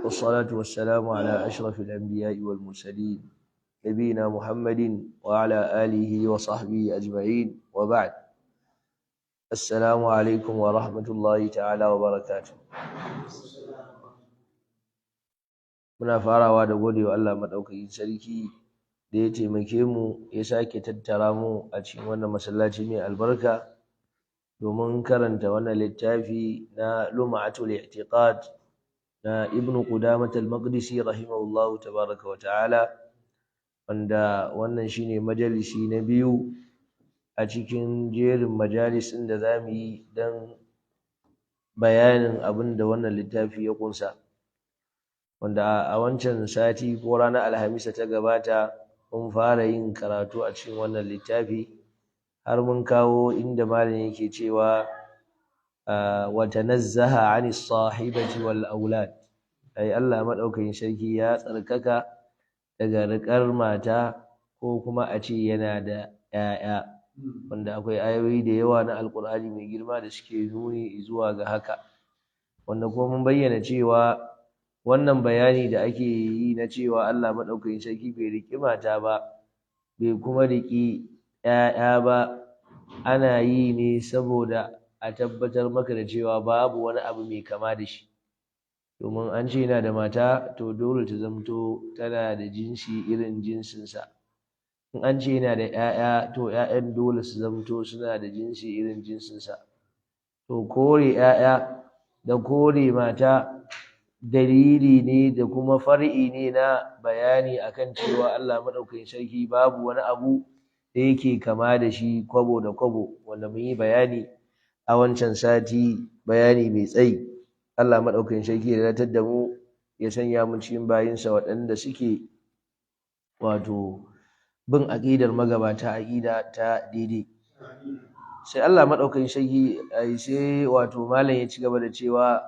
والصلاة والسلام على أشرف الأنبياء والمرسلين نبينا محمد وعلى آله وصحبه أجمعين وبعد السلام عليكم ورحمة الله تعالى وبركاته. Muna farawa da gode wa Allah maɗaukakin sarki da ya taimake mu ya sake tattara mu a cikin wannan masallaci mai albarka domin karanta wannan littafi na Lum'atul I'tiqad na Ibn Qudamah al-Maqdisi rahimahullahu tabaraka wa ta'ala, wanda wannan shine majalisi na biyu a cikin jerin majalis ɗin da zamu yi don bayanin abin da wannan littafi ya ƙunsa. Wanda a wancan sati ko ranar Alhamis ta gabata mun fara yin karatu a cikin wannan littafi har mun kawo inda malam yake cewa wa tanazzaha 'ani sahibati wal aulad, ai Allah madaukakin sarki ya tsarkaka daga riƙar mata ko kuma a ce yana da 'ya'ya, wanda akwai ayoyi da yawa na Alƙur'ani mai girma da suke nuni zuwa ga haka. Wanda kuma mun bayyana cewa wannan bayani da ake yi na cewa Allah maɗaukakin sarki bai riƙi mata ba bai kuma riƙi ‘ya'ya ba, ana yi ne saboda a tabbatar maka da cewa babu wani abu mai kama da shi. Domin an ce yana da mata, to dole ta zamto tana da jinsi irin jinsinsa. In an ce yana da ‘ya'ya, to ‘ya'yan dole su zamto suna da jinsi irin jinsinsa. To kore ‘ya'ya da kore mata dalili ne da kuma far'i ne na bayani akan cewa Allah maɗaukakin sarki babu wani abu da yake kama da shi kwabo da kwabo, wanda mun yi bayani a wancan sati, bayani mai tsayi. Allah maɗaukakin sarki ya datar da mu, ya sanya mu cikin bayinsa waɗanda suke wato bin aƙidar magabata, aƙida ta daidai. Sai Allah maɗaukakin sarki sai wato malam ya ci gaba da cewa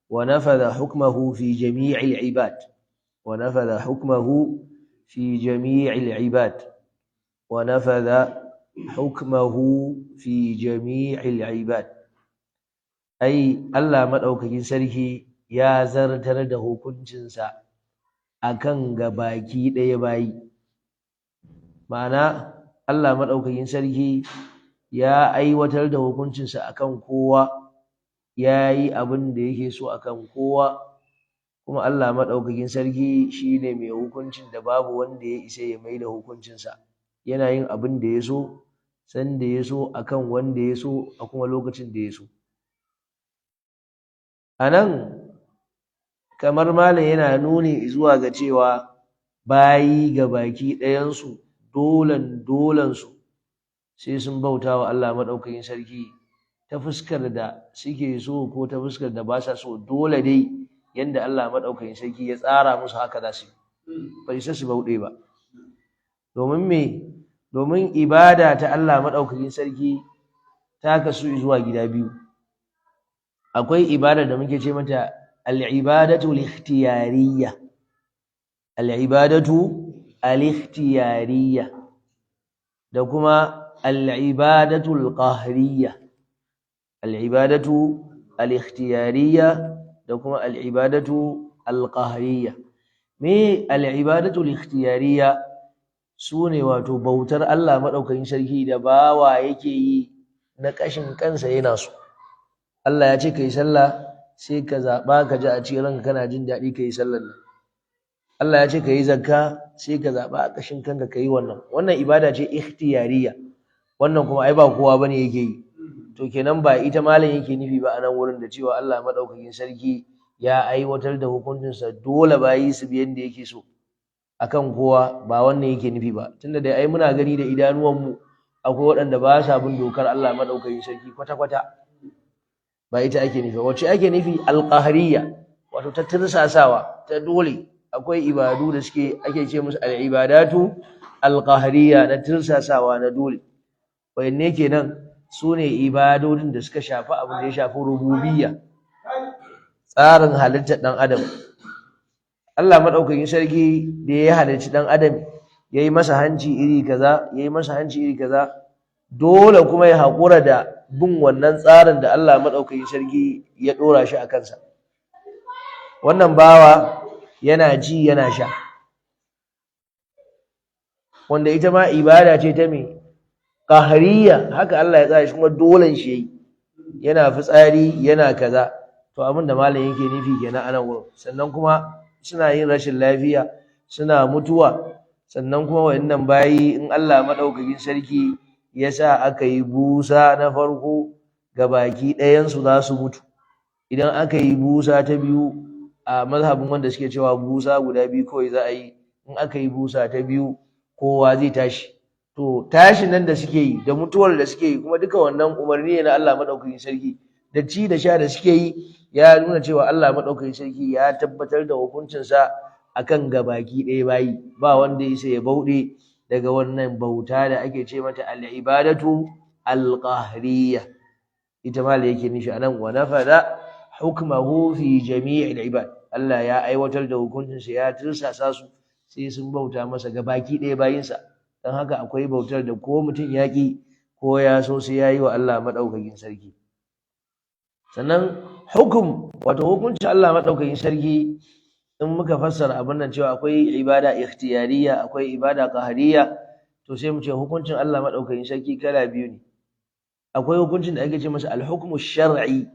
wa nafadha hukmahu fi jami'il ibad, wa nafadha hukmahu fi jami'il ibad, wa nafadha hukmahu fi jami'il ibad. Ai Allah maɗaukakin sarki ya zartar da hukuncinsa akan gabaki ɗaya bayi. Ma'ana Allah maɗaukakin sarki ya aiwatar da hukuncinsa akan kowa, ya yi abin da yake so akan kowa, kuma Allah maɗaukakin sarki shine mai hukuncin da babu wanda ya isa ya maida hukuncinsa. Yana yin abin da ya so, sanda ya so, akan wanda ya so, a kuma lokacin da ya so. A nan kamar malam yana nuni zuwa ga cewa bayi gabaki ɗayansu dolan dolansu sai sun bauta wa Allah maɗaukakin sarki ta fuskar da suke so ko ta fuskar da ba sa so. Dole dai yanda Allah maɗaukakin sarki ya tsara musu haka za su yi, ba isa su bauɗe ba. Domin me? Domin ibada ta Allah maɗaukakin sarki ta kasu zuwa gida biyu. Akwai ibada da muke ce mata al-ibadatu al-ikhtiyariyya, al-ibadatu al-ikhtiyariyya, da kuma al-ibadatu al-qahriyya. Al-ibadatu al-ikhtiyariyya da kuma al-ibadatu al-qahriyya. Me al-ibadatu al-ikhtiyariyya? Sune wato bautar Allah maɗaukakin sarki da bawa yake yi na ƙashin kansa yana so. Allah ya ce ka yi sallah, sai ka zaɓa ka ji a cikin ranka kana jin daɗi ka yi sallar nan. Allah ya ce ka yi zakka, sai ka zaɓa a ƙashin kanka ka yi wannan. Wannan ibada ce ikhtiyariyya. Wannan kuma ai ba kowa bane yake yi. To kenan ba ita malam yake nufi ba a nan wurin da cewa Allah maɗaukakin sarki ya aiwatar da hukuncinsa dole bayi su bi yanda yake so akan kowa, ba wannan yake nufi ba. Tunda dai ai muna gani da idanuwanmu akwai waɗanda ba sa bin dokar Allah maɗaukakin sarki kwata-kwata. Ba ita ake nufi. Wacce ake nufi? Alqahariyya, wato ta tirsasawa, ta dole. Akwai ibadu da suke ake ce musu al-ibadatu alqahariyya, na tirsasawa, na dole. Wayanne kenan? Su ne ibadodin da suka shafi abin da ya shafi rububiyya, tsarin halittar ɗan adam. Allah maɗaukakin sarki da ya halicci ɗan adam, ya yi masa hanci iri kaza, ya yi masa hanci iri kaza, dole kuma ya haƙura da bin wannan tsarin da Allah maɗaukakin sarki ya ɗora shi a kansa. Wannan bawa Yana ci, yana sha, wanda ita ma ibada ce ta me? Qahriya. Haka Allah ya tsara shi, kuma dolen shi yayi. Yana fitsari, yana kaza. To abin da malam yake nufi kenan anan wurin. Sannan kuma suna yin rashin lafiya, suna mutuwa. Sannan kuma wayannan bayi, in Allah madaukakin sarki ya sa aka yi busa na farko, gabaki ɗayan su za su mutu. Idan aka yi busa ta biyu, a mazhabin wanda suke cewa busa guda biyu kawai za a yi, in aka yi busa ta biyu kowa zai tashi. To tashin nan da suke yi da mutuwar da suke yi kuma, duka wannan umarni ne na Allah madaukakin sarki. Da ci da sha da suke yi ya nuna cewa Allah madaukakin sarki ya tabbatar da hukuncinsa akan gabaki ɗaya bayi. Ba wanda ya isa ya bauɗe daga wannan bauta da ake ce mata al-ibadatu al-qahriyya. Ita ma da yake nufi anan, wa nafada hukmahu fi jami'il ibad. Allah ya aiwatar da hukuncinsa, ya tirsasa su sai sun bauta masa gabaki ɗaya bayinsa. Don haka akwai bautar da ko mutum ya ƙi ko ya so, sai ya yi wa Allah maɗaukakin sarki. Sannan hukum, wato hukuncin Allah maɗaukakin sarki, in muka fassara abin nan cewa akwai ibada ikhtiyariya, akwai ibada qahariyya, to sai mu ce hukuncin Allah maɗaukakin sarki kala biyu ne. Akwai hukuncin da ake ce masa al-hukmu shar'i,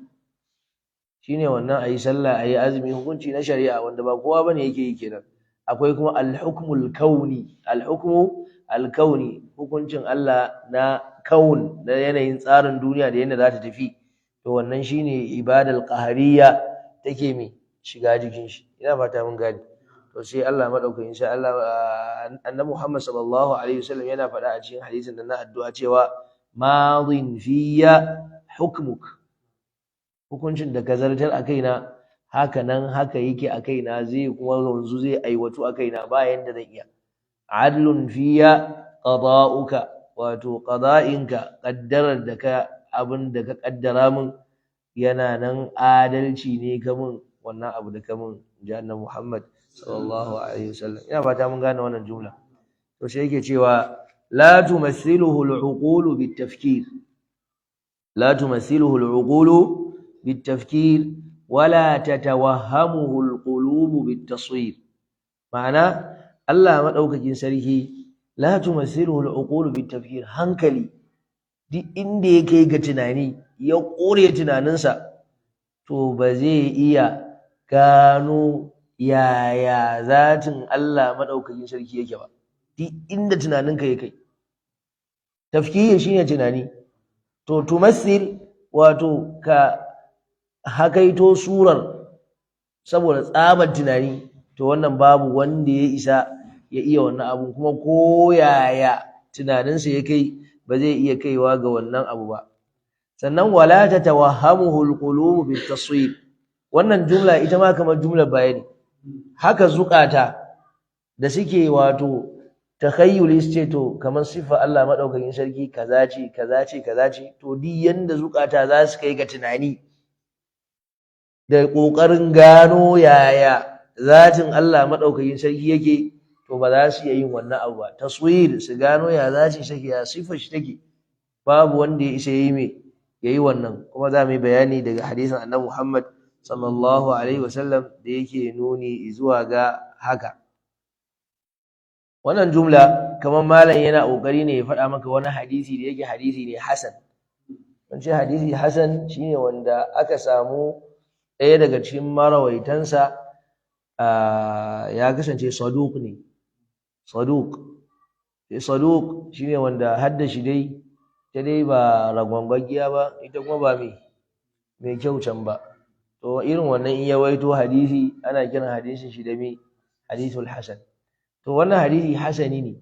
shine wannan ayi sallah, ayi azumi, hukunci na shari'a wanda ba kowa bane yake yi kenan. Akwai kuma al-hukmul kauni, al-hukmu al-kauni, hukuncin Allah na kaun, na yanayin tsarin duniya da yadda za ta tafi. To wannan shine ibadal qahariyya take me shiga jikin shi. Ina fata mun gane. To sai Allah madaukakin, insha Allah, annabi Muhammad sallallahu alaihi wasallam yana faɗa a cikin hadisin da na addu'a cewa madin fiyya hukmuk, hukuncin da ka zartar a kaina haka nan haka yake a kaina, zai kuma wanzu, zai aiwatu a kaina, ba yanda zan iya. Adlun fiya qada'uka, wato qada'inka, kaddarar da ka, abin da ka kaddara min yana nan, adalci ne ka min wannan abu da ka min, ji annabi Muhammad sallallahu alaihi wasallam. Ina fata mun gane wannan jumla. To sai yake cewa la tumathiluhu al-uqulu bit-tafkir, la tumathiluhu al-uqulu bit-tafkir wala tatawahhamuhu al-qulubu bit-taswir. Ma'ana, Allah madaukakin sarki, la tumathiluhu al-uqulu bit-tafkir, hankali duk inda ya kai ga tunani, ya ƙure tunaninsa, to ba zai iya gano yaya zatin Allah madaukakin sarki yake ba. Duk inda tunaninka ya kai, tafkir shine tunani. To tumassil, wato ka hakaito surar saboda tsabar tunani, to wannan babu wanda ya isa ya iya wannan abu. Kuma ko yaya tunaninsa ya kai, ba zai iya kaiwa ga wannan abu ba. Sannan wala tatawahhamuhu alqulub bitaswir, wannan jumla ita ma kamar jumlar baya ne. Haka zukata da suke wato takhayyuli, su ce to kamar siffa Allah madaukakin sarki kaza ce, kaza ce, kaza ce, to duk yanda zukata za su kai ga tunani da kokarin gano yaya zatin Allah madaukakin sarki yake, to ba za su iya yin wannan abu ba. Taswir, su gano ya zatin shi, ya siffar shi take, babu wanda ya isa yayi me yayi wannan. Kuma za mu yi bayani daga hadisin Annabi Muhammad sallallahu alaihi wasallam da yake nuni zuwa ga haka. Wannan jumla kamar malam yana kokari ne ya faɗa maka wani hadisi da yake hadisi ne hasan. Mun ce hadisi hasan shine wanda aka samu ɗaya daga cikin marawaitansa ya kasance saduq ne. Saduq, saduq shine wanda hadda shi dai ta dai ba ragwangwaggiya ba, ita kuma ba mai kyau can ba. To irin wannan in ya waito hadisi, ana kiran hadisin shi da me? Hadithul hasan. To wannan hadisi hasani ne.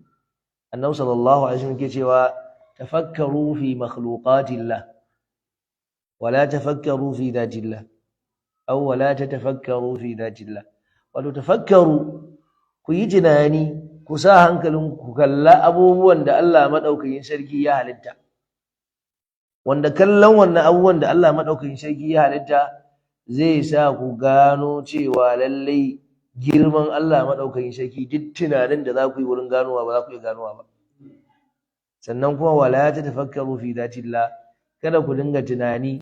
Annabi sallallahu alaihi wasallam ke cewa tafakkaru fi makhluqatillah wala tafakkaru fi dhatillah, aw wala tatafakkaru fi dhatillah. Wato tafakkaru, ku yi tunani, ku sa hankalin ku kalla abubuwan da Allah madaukakin sarki ya halitta, wanda kallon wannan abubuwan da Allah madaukakin sarki ya halitta zai sa ku gano cewa lallai girman Allah madaukakin sarki, duk tunanin da za ku yi wurin ganowa ba za ku iya ganowa ba. Sannan kuma wala tatafakkaru fi dhatillah, kada ku dinga tunani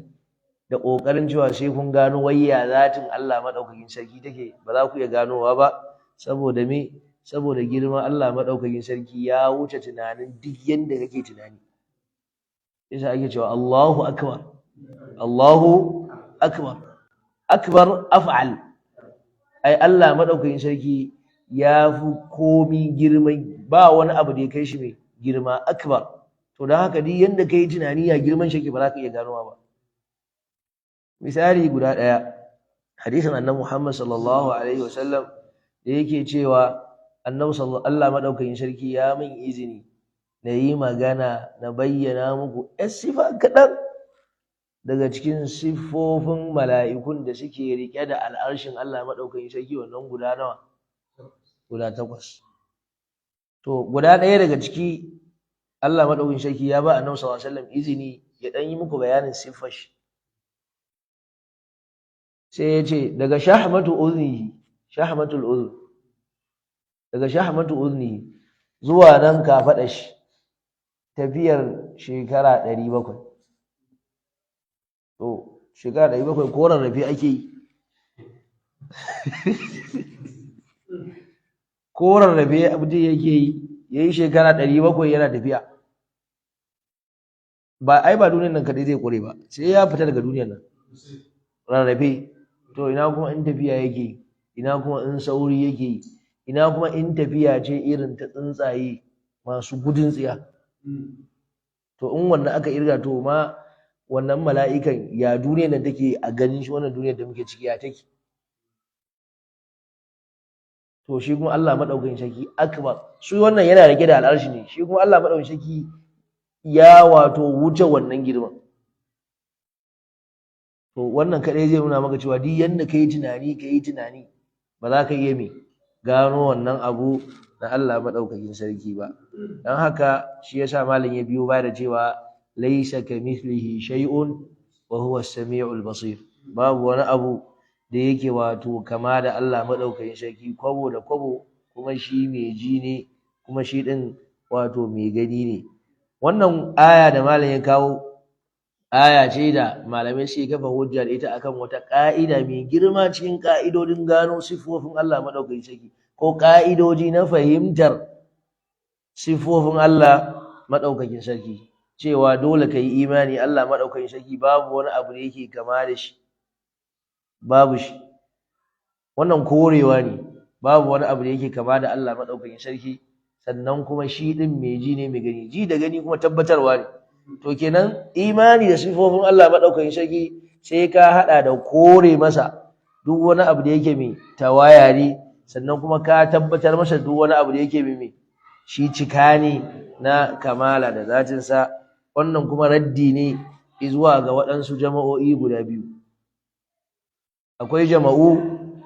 da ƙoƙarin cewa sai kun gano wayya zatin Allah maɗaukakin sarki take, ba za ku iya ganowa ba. Saboda me? Saboda girman Allah maɗaukakin sarki ya wuce tunanin duk yanda kake tunani. Yasa ake cewa Allahu akbar, Allahu akbar, akbar af'al. Ai Allah maɗaukakin sarki ya fi komi girman, ba wani abu da ya kai shi mai girma, akbar. To don haka duk yanda kai tunani ya girman shi ba za ka iya ganowa ba. Misali guda ɗaya, hadisin annabi Muhammad sallallahu alaihi wasallam da yake cewa annabi sallallahu, Allah madaukakin sarki ya min izini na yi magana na bayyana muku ƴar sifa kaɗan daga cikin siffofin mala'ikun da suke riƙe da al'arshin Allah madaukakin sarki. Wannan guda nawa? Guda 8. To guda ɗaya daga ciki Allah madaukakin sarki ya ba annabi sallallahu alaihi wasallam izini ya ɗan yi muku bayanin siffar shi. Sai ya ce daga shahmatu udhnihi, shahmatul udhn, daga shahmatu udhnihi zuwa nan kafaɗar shi tafiyar shekara 700. To shekara 700 ko rarrafe ake yi, ko rarrafe mutum yake yi, yayi shekara 700 yana tafiya. Ba ai ba duniyar nan kaɗai zai ƙure ba, sai ya fita daga duniyar nan rarrafe. To ina kuma in tafiya yake, ina kuma in sauri yake, ina kuma in tafiya ce irin ta tsuntsaye masu gudun tsiya. To in wannan aka irga, to ma wannan mala'ikan ya duniyar nan take a ganin shi, wannan duniyar da muke ciki ya take. To shi kuma Allah madaukakin sarki akbar, su wannan yana rike da al'arshi ne, shi kuma Allah madaukakin sarki ya wato wuce wannan girman. To wannan kadai zai nuna maka cewa duk yanda kai tunani ba za ka iya me gano wannan abu na Allah madaukakin sarki ba. Dan haka shi yasa malam ya biyo baya da cewa laysa kamithlihi shay'un wa huwa as-sami'ul basir. Babu wani abu da yake wato kama da Allah madaukakin sarki kwabo da kwabo, kuma shi mai ji ne, kuma shi din wato mai gani ne. Wannan aya da malam ya kawo aya ce da malamai suke kafa hujja da ita akan wata ƙa'ida mai girma cikin ƙa'idodin gano siffofin Allah madaukakin sarki, ko ƙa'idoji na fahimtar siffofin Allah madaukakin sarki, cewa dole ka yi imani Allah madaukakin sarki babu wani abu da yake kama da shi, babu shi. Wannan korewa ne, babu wani abu da yake kama da Allah madaukakin sarki, sannan kuma shi din mai ji ne mai gani, ji da gani kuma tabbatarwa ne. To kenan imani da sifofin Allah madaukakin sarki sai ka hada da kore masa duk wani abu da yake mai tawaya ne, sannan kuma ka tabbatar masa duk wani abu da yake mai shi cika ne na kamala da zatin sa. Wannan kuma raddi ne zuwa ga waɗansu jama'o'i guda biyu. Akwai jama'u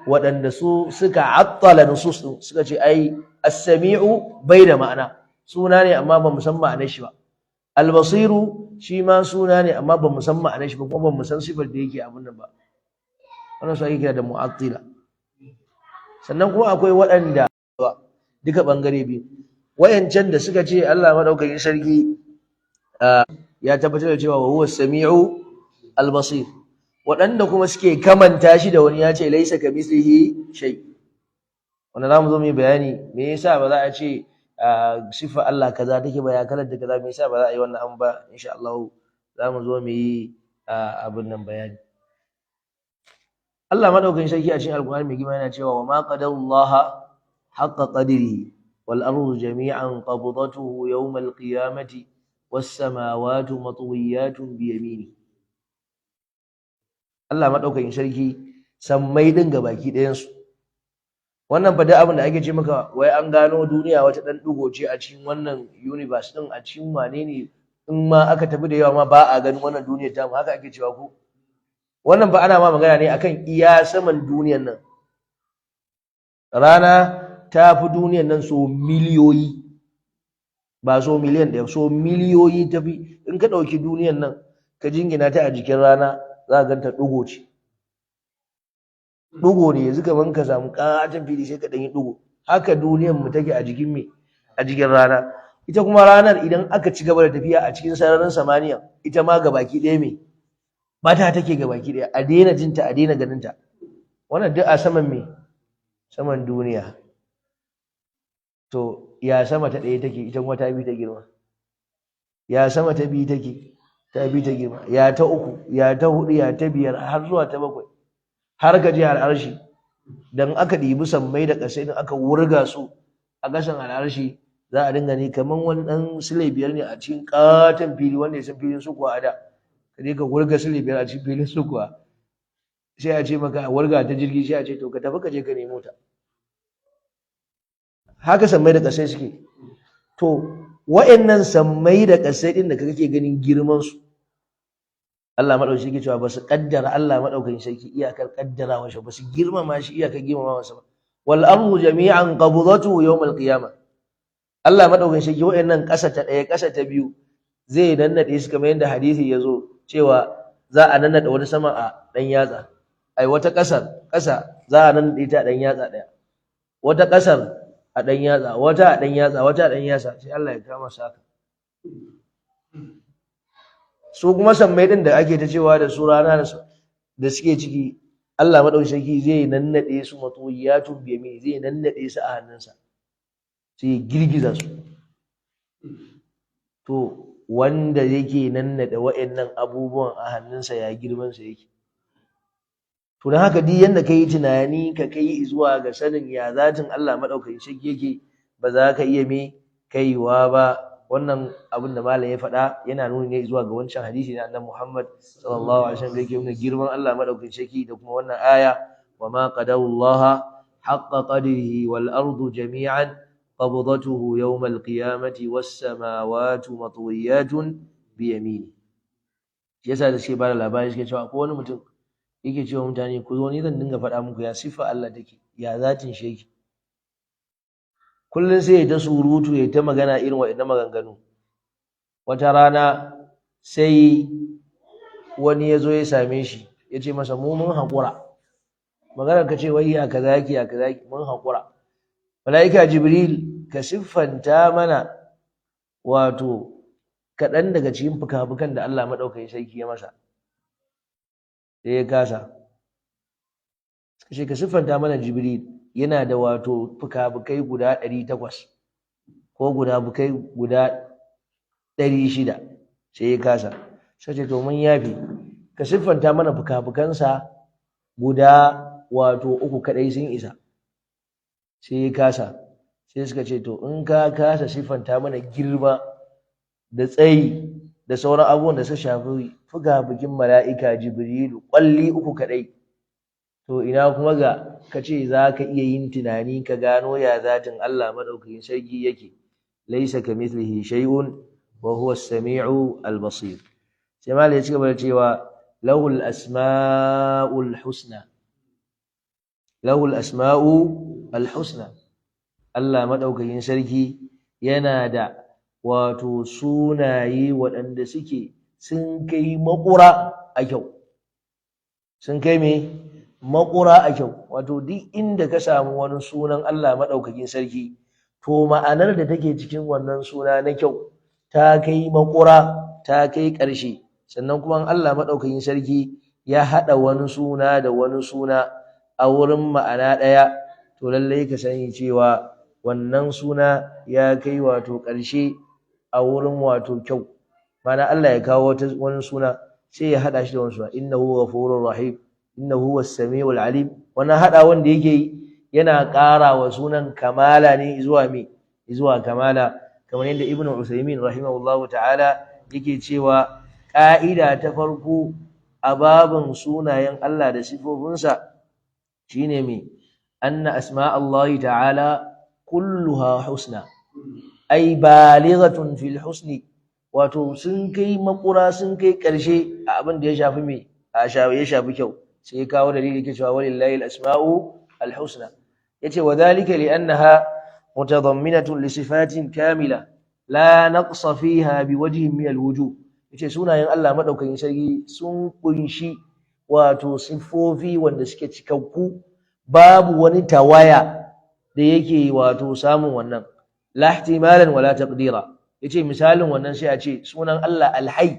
waɗanda su suka attala nusus din, suka ce ai as-sami'u bai da ma'ana, suna ne amma ba mu san ma'anar shi ba. Al-basiru shi ma suna ne amma ba mu san ma'anar shi ba, kuma ba mu san sifar da yake abun nan ba. Wannan su ake kira da mu'attila. Sannan kuma akwai waɗanda duka bangare biyu, wayancan da suka ce Allah madaukakin sarki ya tabbatar da cewa wa huwa as-sami'u al-basir, waɗanda kuma suke kamanta shi da wani ya ce laisa kamithlihi shay. Wanda zamu zo mu yi bayani me yasa ba za a ce sifa Allah kaza take ba, ya kalar da kaza, me yasa ba za a yi wannan abu ba. Insha Allah zamu zo mu yi abin nan bayani. Allah madaukakin sarki a cikin Alƙur'ani mai girma yana cewa wa ma qadarullaha haqqa qadrihi wal ardu jami'an qabdatuhu yawmal qiyamati was samawati matwiyatun bi yaminihi. Allah madaukakin sarki sammai din gabaki ɗayan su. Wannan fa duk abin da ake ce maka wai an gano duniya wata dan digo ce a cikin wannan universe din, a cikin wane ne, in ma aka tafi da yawa ma ba a ganin wannan duniyar tamu, haka ake cewa ko. Wannan fa ana ma magana ne akan iya saman duniyar nan. Rana ta fi duniyar nan so miliyoyi, ba so miliyan ɗaya, so miliyoyi ta fi. In ka ɗauki duniyar nan ka jingina ta a jikin rana, za ka ganta ɗigo ce, ɗigo ne. Yanzu kaman ka samu ƙaton fili sai ka ɗan yi ɗigo, haka duniyar mu take a jikin me, a jikin rana. Ita kuma ranar idan aka ci gaba da tafiya a cikin sararin samaniya, ita ma gabaki ɗaya me Bata take ga baki daya, a daina jinta, a daina ganinta. Wannan duk a saman me? Saman duniya. To ya sama ta ɗaya take? Ita kuma ta bi ta girma. Ya sama ta biyu take? Ta bi ta girma. Ya ta uku, ya ta hudu, ya ta biyar, har zuwa ta bakwai, har ka je al'arshi. Dan aka ɗibi sammai da ƙasai din aka wurga su a ƙasan al'arshi, za a dinga ne kamar wani ɗan sile 5 ne a cikin ƙaton fili. Wanda ya san filin su kuwa a da, ka je ka wurga sile 5 a cikin filin su kuwa, sai a ce maka a wurga ta jirgi, sai a ce to ka tafi ka je ka nemo ta. Haka sammai da ƙasai suke. To wa'annan sammai da ƙasai din da kake ganin girman su, Allah madaukakin sarki cewa ba su kaddara Allah madaukakin sarki iyakar kaddarawa shi, ba su girmama shi iyakar girmama sa ba. Wal ardu jami'an qabdatuhu yawm al qiyamah. Allah madaukakin sarki wa'annan ƙasa ta ɗaya, ƙasa ta biyu, zai nannade su kamar yadda hadisi ya zo cewa za a nannade wani sama a ɗan yatsa, ai wata ƙasar ƙasa za a nannade ta a ɗan yatsa ɗaya, wata ƙasar a ɗan yatsa, wata a ɗan yatsa, wata a ɗan yatsa, sai Allah ya kama su haka. Su kuma sammai ɗin da ake ta cewa da su rana da su da suke ciki, Allah madaukakin sarki zai nannade su, matuyatun biyami, zai nannade su a hannunsa, sai ya girgiza su. To wanda yake nannade wa'annan abubuwan a hannunsa, ya girman sa yake? To don haka duk yanda kai tunani ka kai zuwa ga sanin ya zatin Allah madaukakin sarki yake, ba za ka iya me kaiwa ba. Wannan abin da malam ya faɗa yana nuni ne zuwa ga wancan hadisi na Annabi Muhammad sallallahu alaihi wasallam da yake nuna girman Allah madaukakin sarki, da kuma wannan aya, wa ma qadarullaha haqqa qadrihi wal ardu jami'an qabdatuhu yawm al qiyamati was samawati matwiyatun bi yamini. Shi yasa da suke bada labari, suke cewa akwai wani mutum yake cewa mutane, ku zo ni zan dinga faɗa muku ya siffa Allah take, ya zatin shi yake. Kullum sai ya ta surutu, ya ta magana irin waɗannan maganganu. Wata rana sai wani ya zo ya same shi, ya ce masa, mu mun haƙura, maganar ka ce wai ya kaza yake, ya kaza yake, mun haƙura. Mala'ika Jibril ka siffanta mana wato kaɗan daga cikin fuka-fukan da Allah maɗaukakin sarki ya masa. Sai ya kasa. Suka ce ka siffanta mana Jibril yana da wato fuka-fukai guda 800 ko guda fukai guda 600. Sai ya kasa. Sai ce to mun yafe, ka siffanta mana fuka-fukansa guda wato 3 kaɗai sun isa. Sai ya kasa. Sai suka ce to in ka kasa siffanta mana girma da tsayi da sauran abubuwan da suka shafi fuka-fukin mala'ika Jibrilu ƙwalli 3 kaɗai, to ina kuma ga ka ce za ka iya yin tunani ka gano ya zatin Allah maɗaukakin sarki yake. Laisa kamithlihi shay'un wa huwa as-sami'u al-basir. Sai malai ya ci gaba da cewa lahul asma'ul husna, lahul asma'u al-husna. Allah maɗaukakin sarki yana da wato sunaye waɗanda suke sun kai maƙura a kyau, sun kai me maƙura a kyau. Wato duk inda ka samu wani sunan Allah maɗaukakin sarki, to ma'anar da take cikin wannan suna na kyau ta kai maƙura, ta kai ƙarshe. Sannan kuma Allah maɗaukakin sarki ya haɗa wani suna da wani suna a wurin ma'ana ɗaya, to lallai ka sani cewa wannan suna ya kai wato ƙarshe a wurin wato kyau. Ma'ana Allah ya kawo wani suna sai ya haɗa shi da wani suna, innahu ghafurur rahim, innahu huwas samiul alim. Wannan haɗa wanda yake yi yana ƙara wa sunan kamala ne zuwa me, zuwa kamala. Kamar yadda Ibn Usaymin rahimahullahu ta'ala yake cewa ƙa'ida ta farko a babin sunayen Allah da sifofinsa shine me, anna asma Allah ta'ala kulluha husna, ay balighatun fil husni. Wato sun kai makura, sun kai ƙarshe a abin da ya shafi me, a ya shafi kyau. Sai ya kawo dalili yake cewa walillahi al-asma'u al-husna. Yace wa dhalika li annaha mutadamminatun li sifatin kamila la naqsa fiha biwajhin min al-wujuh. Yace sunayen Allah madaukakin sarki sun kunshi wato siffofi wanda suke cikakku, babu wani tawaya da yake wato samun wannan, la ihtimalan wala taqdira. Yace misalin wannan sai a ce sunan Allah al-hayy,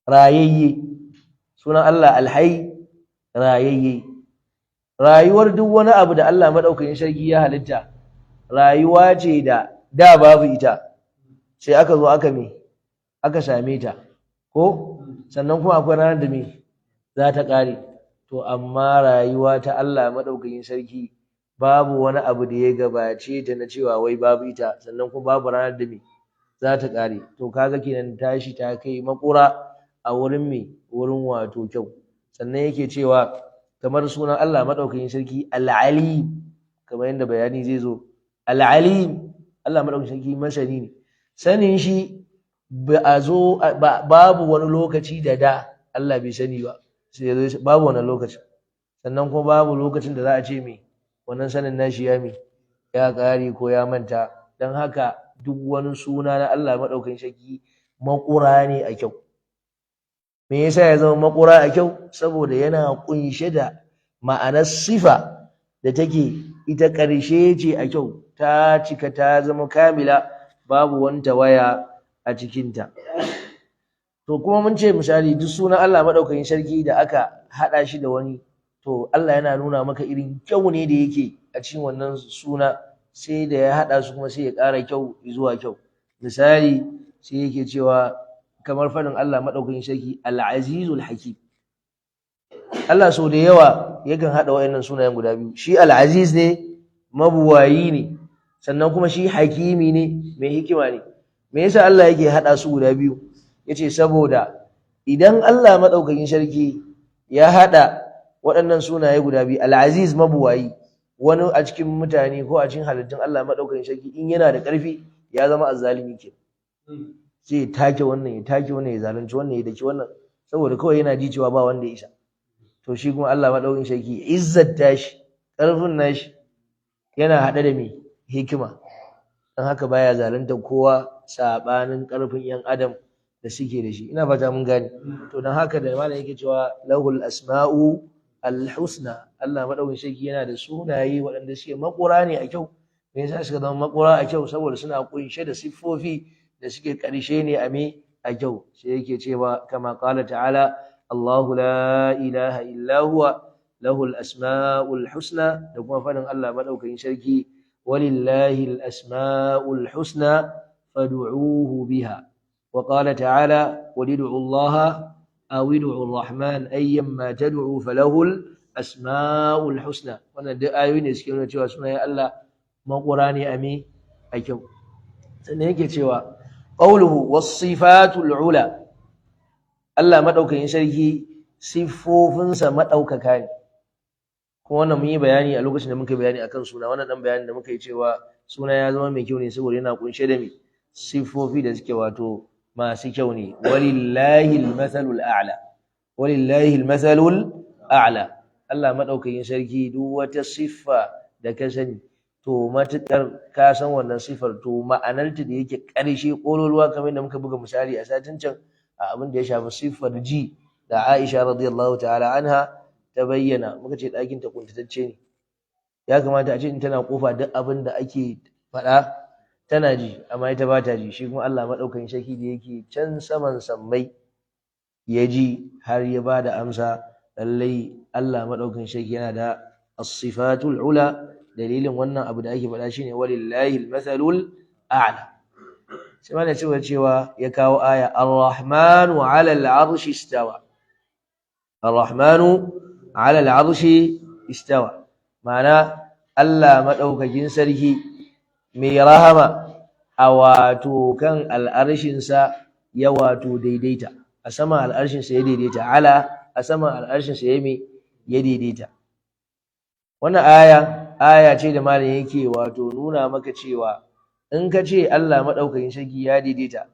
rayayye. Sunan Allah Alhayy, rayayye. Rayuwar duk wani abu da Allah madaukakin sarki ya halitta rayuwa ce da da babu ita, sai aka zo aka me aka same ta, ko sannan kuma akwai ranar da me za ta ƙare. To amma rayuwa ta Allah madaukakin sarki babu wani abu da ya gabace ta na cewa wai babu ita, sannan kuma babu ranar da me za ta ƙare. To kaga kenan tashi ta kai makura a wurin me, wurin wato kyau. Sannan yake cewa kamar sunan Allah madaukakin sarki Al-Alim, kamar yadda bayani zai zo, Al-Alim, Allah madaukakin sarki masani ne. Sanin shi ba a zo babu wani lokaci da da Allah bai sani ba, sai babu wannan lokacin. Sannan kuma babu lokacin da za a ce me wannan sanin nashi ya me ya ƙare ko ya manta. Don haka duk wani suna na Allah madaukakin sarki makura ne a kyau. Me yasa ya zama makura a kyau? Saboda yana kunshe da ma'anar sifa da take ita ƙarshe ce a kyau, ta cika, ta zama kamila, babu wani tawaya a cikinta. To kuma mun ce misali duk sunan Allah madaukakin sarki da aka haɗa shi da wani, to Allah yana nuna maka irin kyau ne da yake a cikin wannan suna, sai da ya haɗa su kuma sai ya ƙara kyau zuwa kyau. Misali sai yake cewa kamar faɗin Allah madaukakin sarki Al-Azizul Hakim. Allah sau da yawa yakan haɗa waɗannan sunayen guda biyu. Shi Al-Aziz ne, mabuwayi ne, sannan kuma shi hakimi ne, mai hikima ne. Me yasa Allah yake haɗa su guda biyu? Yace saboda idan Allah madaukakin sarki ya haɗa waɗannan sunaye guda biyu, Al-Aziz mabuwayi, wani a cikin mutane ko a cikin halittun Allah madaukakin sarki in yana da ƙarfi ya zama azzalimi ke, sai ya take wannan, ya take wannan, ya zalunci wannan, ya daki wannan, saboda kawai yana ji cewa ba wanda ya isa. To shi kuma Allah madaukakin sarki izzat tashi, ƙarfin nashi yana haɗe da me hikima, don haka baya zalunta kowa, saɓanin ƙarfin 'yan adam da suke da shi. Ina fata mun gane. To don haka da malam yake cewa lahul asma'u alhusna, Allah madaukakin sarki yana da sunaye waɗanda suke makura ne a kyau. Me yasa suka zama makura a kyau? Saboda suna kunshe da siffofi da suke ƙarshe ne a me a kyau. Sai yake cewa kama qala ta'ala Allahu la ilaha illa huwa lahul asma'ul husna, da kuma faɗin Allah madaukakin sarki walillahi al-asma'ul husna fad'uhu biha. Wa qala ta'ala qul ud'u Allaha aw ud'u ar-rahman ayyamma tad'u falahul asma'ul husna. Wannan duk ayoyi ne suke nuna cewa sunayen Allah makura ne a me a kyau. Sannan yake cewa qawluhu was-sifatul ula, Allah madaukakin sarki siffofinsa madaukaka ne. Kuma wannan mun yi bayani a lokacin da muka yi bayani akan suna, wannan dan bayanin da muka yi cewa suna ya zama mai kyau ne saboda yana kunshe da me siffofi da suke wato masu kyau ne. Walillahi al-mathalul a'la, walillahi al-mathalul a'la. Allah madaukakin sarki duk wata siffa da ka sani, to matukar ka san wannan siffar, to ma'anarta da yake ƙarshe ƙololuwa, kamar yadda muka buga misali a satin can a abin da ya shafi siffar ji da Aisha radiyallahu ta'ala anha ta bayyana, muka ce ɗakin ta kuntatacce ne, ya kamata a ce in tana kofa duk abin da ake faɗa tana ji, amma ita ba ta ji. Shi kuma Allah madaukakin sarki da yake can saman sammai ya ji har ya ba da amsa. Lallai Allah madaukakin sarki yana da as-sifatul ula. Dalilin wannan abu da ake faɗa shine walillahi al-mathalul a'la. Sai mana cewa cewa ya kawo aya ar-rahmanu 'ala al-'arshi istawa, ar-rahmanu 'ala al-'arshi istawa, ma'ana Allah madaukakin sarki mai rahama a wato kan al'arshinsa ya wato daidaita, a sama al'arshinsa ya daidaita, ala a sama al'arshinsa ya me ya daidaita. Wannan aya aya ce da malam yake wato nuna maka cewa in ka ce Allah madaukakin sarki ya daidaita,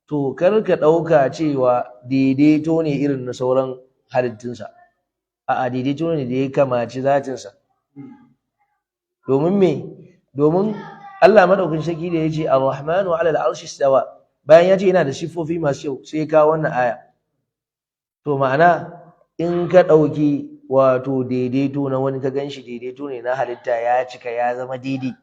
to kar ka ɗauka cewa daidaito ne irin na sauran halittunsa, a'a daidaito ne da ya kamaci zatinsa. Domin me? Domin Allah madaukakin sarki da ya ce Ar-Rahmanu 'ala al-'arshi istawa, bayan ya ce yana da siffofi masu kyau, sai ya kawo wannan aya. To ma'ana in ka ɗauki wato daidaito na wani ka ganshi daidaito ne na halitta ya cika ya zama daidai,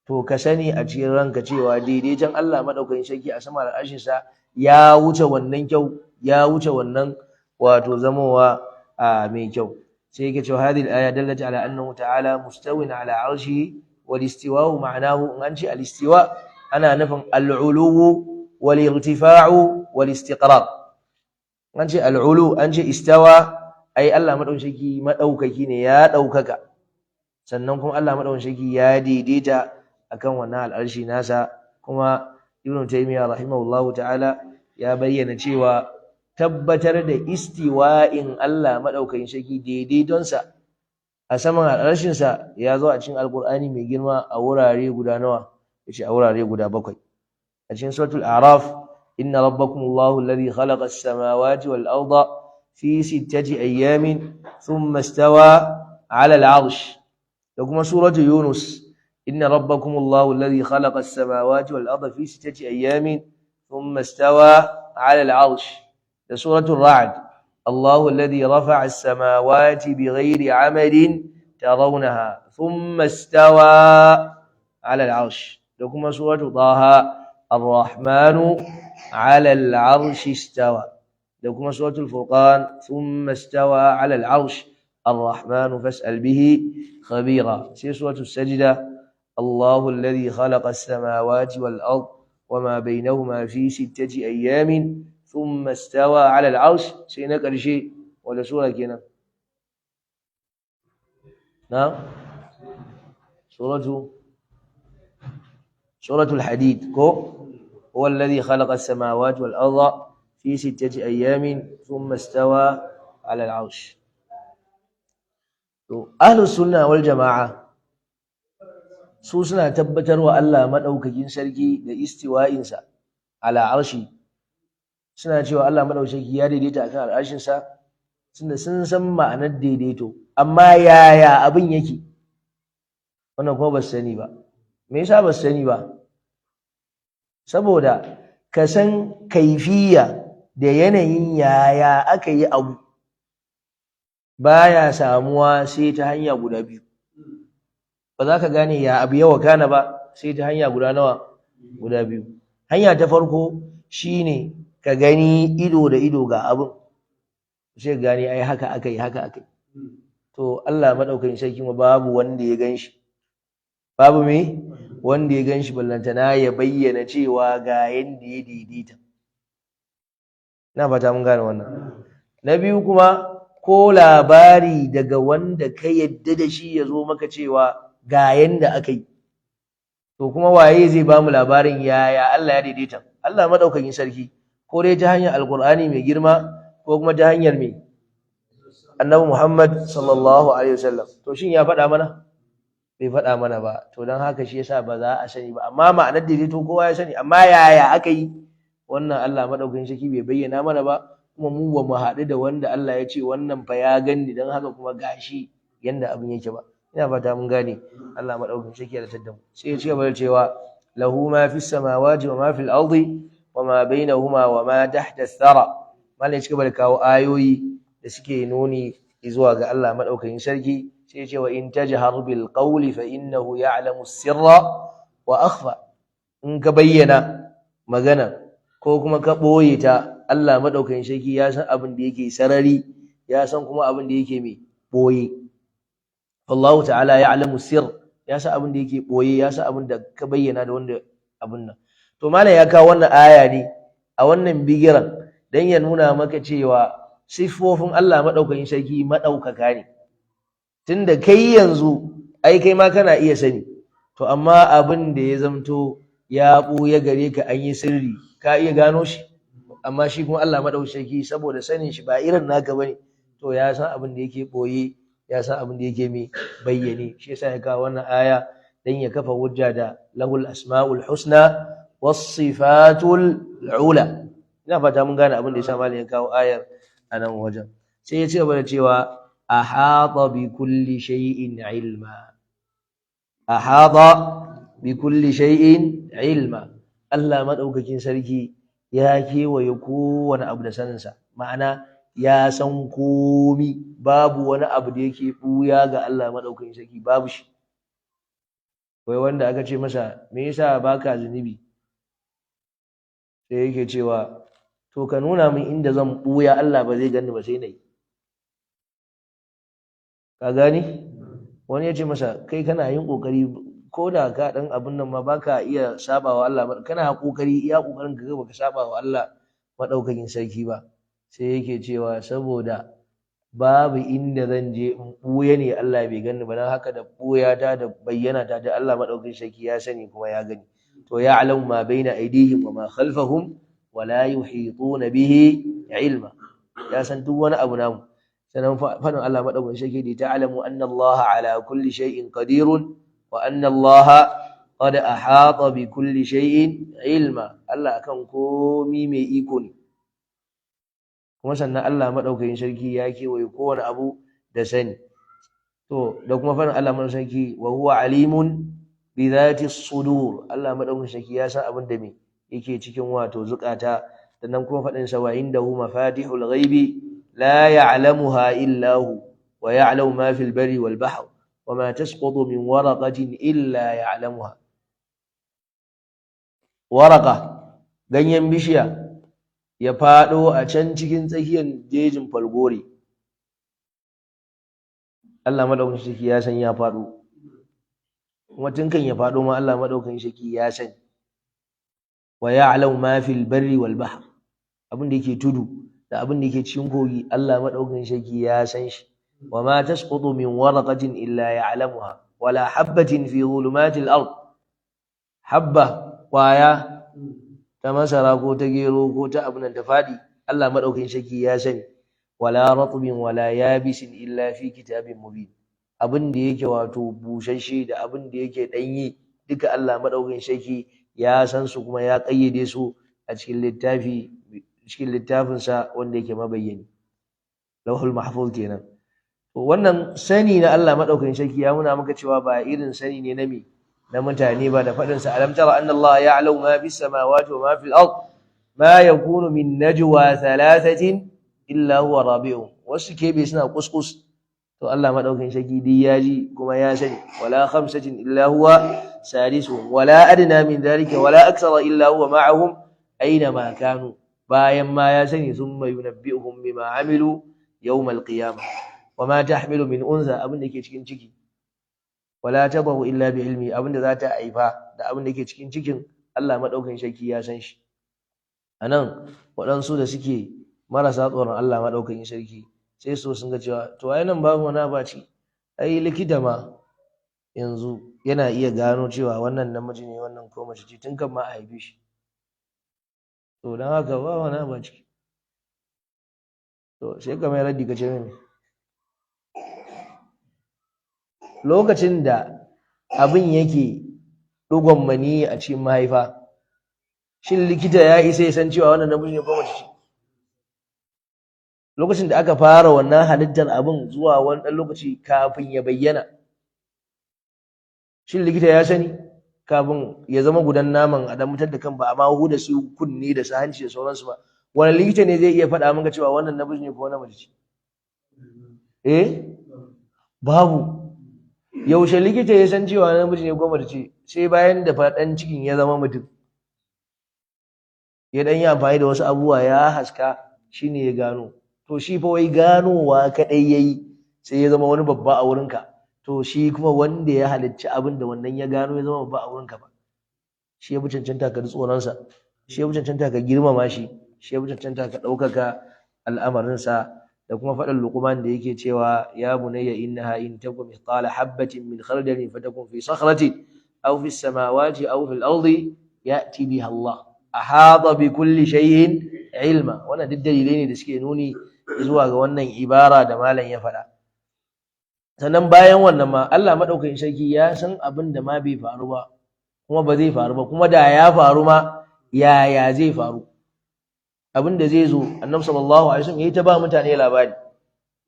to ka sani a cikin ranka cewa daidaiton Allah madaukakin sarki a sama al'arshinsa ya wuce wannan kyau, ya wuce wannan wato zamowa a mai kyau. Sai yake cewa hadhihi al-aya dallat ala annahu ta'ala mustawin ala arshihi wal istiwa'u ma'nahu, in an ce al-istiwa ana nufin al-uluwu wal irtifa'u wal istiqrar. An ce al-ulu, an ce istawa, ai Allah madaukaki madaukaki ne, ya daukaka, sannan kuma Allah madaukaki ya daidaita akan wannan al'arshi nasa. Kuma Ibn Taymiyyah rahimahullahu ta'ala ya bayyana cewa tabbatar da istiwa'in Allah madaukakin sarki, daidaitonsa a saman al'arshinsa, ya zo a cikin Alkur'ani mai girma a wurare guda nawa? Yace a wurare guda 7. A cikin suratul A'raf, inna rabbakumullahu alladhi khalaqa as-samawati wal arda fi sittati ayyamin thumma istawa 'ala al-'arsh. Da kuma suratul Yunus, inna rabbakumullahu alladhi khalaqa as-samawati wal arda fi sittati ayyamin thumma istawa 'ala al-'arsh. Da suratul Ra'd, Allahu alladhi rafa'a as-samawati bighairi 'amadin tarawnaha thumma istawa 'ala al-'arsh. Da kuma suratul Taha, ar-Rahmanu 'ala al-'arshi istawa. Da kuma suratul Furqan, thumma istawa 'ala al-'arsh ar-Rahmanu fas'al bihi khabira. Sai suratul Sajda, Allahu alladhi khalaqa as-samawati wal ard wama bainahuma fi sittati ayyamin thumma istawa 'ala al-'arsh. Sai na ƙarshe, wala sura kenan? Na suratul Hadid ko, huwa alladhi khalaqa as-samawati wal arda fi sittati ayyamin thumma istawa 'ala al-'arsh. To ahlus sunna wal jama'a su suna tabbatarwa Allah madaukakin sarki da istiwa'insa ala arshi, suna cewa Allah madaukakin ya daidaita akan al'arshinsa, tunda sun san ma'anar daidaito, amma yaya abin yake wannan kuma ba su sani ba. Me yasa ba su sani ba? Saboda ka san kaifiya da yanayin yaya aka yi abu baya samuwa sai ta hanya guda biyu. Ba za ka gane ya abu ya wakana ba sai ta hanya guda nawa? Guda biyu. Hanya ta farko shine ka gani ido da ido ga abin, sai ka gane ai haka aka yi, haka aka yi. To Allah madaukakin sarki ma babu wanda ya ganshi, babu me wanda ya ganshi, ballantana ya bayyana cewa ga yanda ya daidaita. Ina fata mun gane wannan. Na biyu kuma, ko labari daga wanda ka yadda da shi ya zo maka cewa ga yanda aka yi. To kuma waye zai ba mu labarin yaya Allah ya daidaita? Allah madaukakin sarki, ko dai ta hanyar Alkur'ani mai girma, ko kuma ta hanyar mai Annabi Muhammad sallallahu alaihi wasallam. To shin ya faɗa mana? Bai faɗa mana ba. To don haka shi yasa ba za a sani ba, amma ma'anar daidaito kowa ya sani, amma yaya aka yi wannan Allah madaukakin sarki bai bayyana mana ba, kuma mu ba mu haɗu da wanda Allah ya ce wannan fa ya ganni don haka kuma gashi yanda abin yake ba. Ina fata mun gane. Allah madaukakin sarki ya datar da mu. Sai ya ci gaba da cewa lahu ma fis samawati wa ma fil ardi wa ma bainahuma wa ma tahta ath-thara. Malai ci gaba da kawo ayoyi da suke nuni zuwa ga Allah madaukakin sarki. Sai ya ce wa in tajhar bil qawli fa innahu ya'lamu sirra wa akhfa. In ka bayyana magana ko kuma ka boye ta, Allah madaukakin sarki ya san abin da yake sarari, ya san kuma abin da yake mai boye. Allahu ta'ala ya'lamu sirr, ya san abin da yake boye, ya san abin da ka bayyana da wanda abin nan. To malam ya kawo wannan aya ne a wannan bigiran dan ya nuna maka cewa siffofin Allah madaukakin sarki madaukaka ne. Tunda kai yanzu ai kai ma kana iya sani, to amma abin da ya zamto ya ɓuya gare ka an yi sirri, ka iya gano shi, amma shi kuma Allah madaukakin sarki saboda sanin shi ba irin naka bane, to ya san abin da yake boye, ya san abin da yake mai bayyane. Shi yasa ya kawo wannan aya dan ya kafa hujja da lahul asmaul husna was sifatul ula. Ina fata mun gane abin da yasa malam ya kawo ayar a nan wajen. Sai ya ci gaba da cewa ahata bi kulli shay'in ilma. Ahata bi kulli shay'in ilma. Allah madaukakin sarki ya kewaye kowane abu da saninsa, ma'ana ya san komi, babu wani abu da yake buya ga Allah madaukakin sarki, babu shi. Wai wanda aka ce masa me yasa baka zunubi, sai yake cewa To ka nuna min inda zan buya Allah ba zai gani ba sai nayi. Ka gani? Wani ya ce masa kai kana yin kokari ko da ka dan abun nan ma baka iya sabawa Allah, kana kokari iya kokarin ka ga baka sabawa Allah madaukakin sarki ba. Sai yake cewa saboda babu inda zan je in buya ne Allah bai gani ba, dan haka da buya ta da bayyana ta da Allah madaukakin sarki ya sani kuma ya gani. To ya'lamu ma baina aydihim wa ma khalfahum wa la yuhituna bihi ilma, ya san duk wani abu namu. Sannan faɗin Allah madaukakin sarki da ta'lamu anna Allah ala kulli shay'in qadirun wa anna Allah qad ahata bi kulli shay'in ilma. Allah akan komi mai iko ne, kuma sannan Allah madaukakin sarki ya kewaye kowane abu da sani. To da kuma faɗin Allah madaukakin sarki wa huwa alimun bi dhati sudur, Allah madaukakin sarki ya san abin da me yake cikin wato zukata. Sannan kuma faɗin sa wa indahu mafatihul ghaibi la ya'lamuha illa hu wa ya'lamu ma fil barri wal bahr wa ma tasqutu min waraqatin illa ya'lamuha. Waraka, ganyen bishiya ya faɗo a can cikin tsakiyar jejin falgore, Allah madaukakin sarki ya san ya faɗo, kuma tun kan ya faɗo ma Allah madaukakin sarki ya sani. Wa ya'lamu ma fil barri wal bahr, abin da yake tudu da abin da yake cikin kogi Allah madaukakin sarki ya san shi. Wa ma tasqutu min waraqatin illa ya'lamuha wala habatin fi dhulumatil ard, habba kwaya ta masara ko ta gero ko ta abin da ta faɗi Allah madaukakin sarki ya sani. Wala ratbin wala yabisin illa fi kitabin mubin, abin da yake wato busasshe da abin da yake ɗanye duka Allah madaukakin sarki ya san su kuma ya ƙayyade su a cikin littafi, cikin littafinsa wanda yake mabayyani, lauhul mahfuz kenan. To wannan sani na Allah madaukakin sarki ya nuna maka cewa ba irin sani ne na me na mutane ba, da faɗin sa alam tara anna Allah ya'lamu ma fis samawati wa ma fil ard ma yakunu min najwa thalathatin illa huwa rabi'uhum. Wasu kebe suna kuskus, to Allah madaukakin sarki duk ya ji kuma ya sani. Wala khamsatin illa huwa sadisuhum wala adna min dhalika wala akthara illa huwa ma'ahum aina ma kanu. Bayan ma ya sani, thumma yunabbi'uhum bima amilu yawm al-qiyamah wa ma tahmilu min unsa, abin da ke cikin ciki, wala tadahu illa bi ilmi, abin da za ta haifa da abin da ke cikin cikin Allah madaukakin sarki ya san shi. Anan waɗansu da suke marasa tsoron Allah madaukakin sarki sai su sun ga cewa to ai nan babu wani abu a ciki, ai likita ma yanzu yana iya gano cewa wannan namiji ne wannan ko mace ce tun kan ma a haife shi, to don haka ba wani abu a ciki. To sai ka mai raddi ka ce mene lokacin da abin yake ɗigon maniyyi a cikin mahaifa, shin likita ya isa ya san cewa wannan namiji ne ko mace ce? Lokacin da aka fara wannan halittar abin zuwa wani ɗan lokaci kafin ya bayyana, shin likita ya sani kafin ya zama gudan naman a dan mutar da kan ba amma huda su kunne da su hanci da sauransu ba, wani likita ne zai iya faɗa maka cewa wannan namiji ne ko wannan mace ce? Eh, babu. Yaushe likita ya san cewa namiji ne ko mace ce? Sai bayan da faɗan cikin ya zama mutum, ya ɗan yi amfani da wasu abubuwa ya haska, shine ya gano. To shi fa wai ganowa kaɗai ya yi sai ya zama wani babba a wurinka. To shi kuma wanda ya halicci abin da wannan ya gano ya zama babba a wurinka ba, shi ya fi cancanta ka ji tsoronsa, shi ya fi cancanta ka girmama shi, shi ya fi cancanta ka ɗaukaka al'amarinsa. Da kuma faɗin Luqman da yake cewa ya bunayya innaha in taku mithqala habatin min khardalin fatakun fi sakhratin aw fi samawati aw fil ardi ya'ti biha Allah ahata bi kulli shay'in ilma. Wannan duk dalilai ne da suke nuni zuwa ga wannan ibara da malam ya faɗa. Sannan bayan wannan ma Allah madaukakin sarki ya san abin da ma bai faru ba kuma ba zai faru ba, kuma da ya faru ma yaya zai faru, abin da zai zo. Annabi sallallahu alaihi wasallam yayi ta ba mutane labari,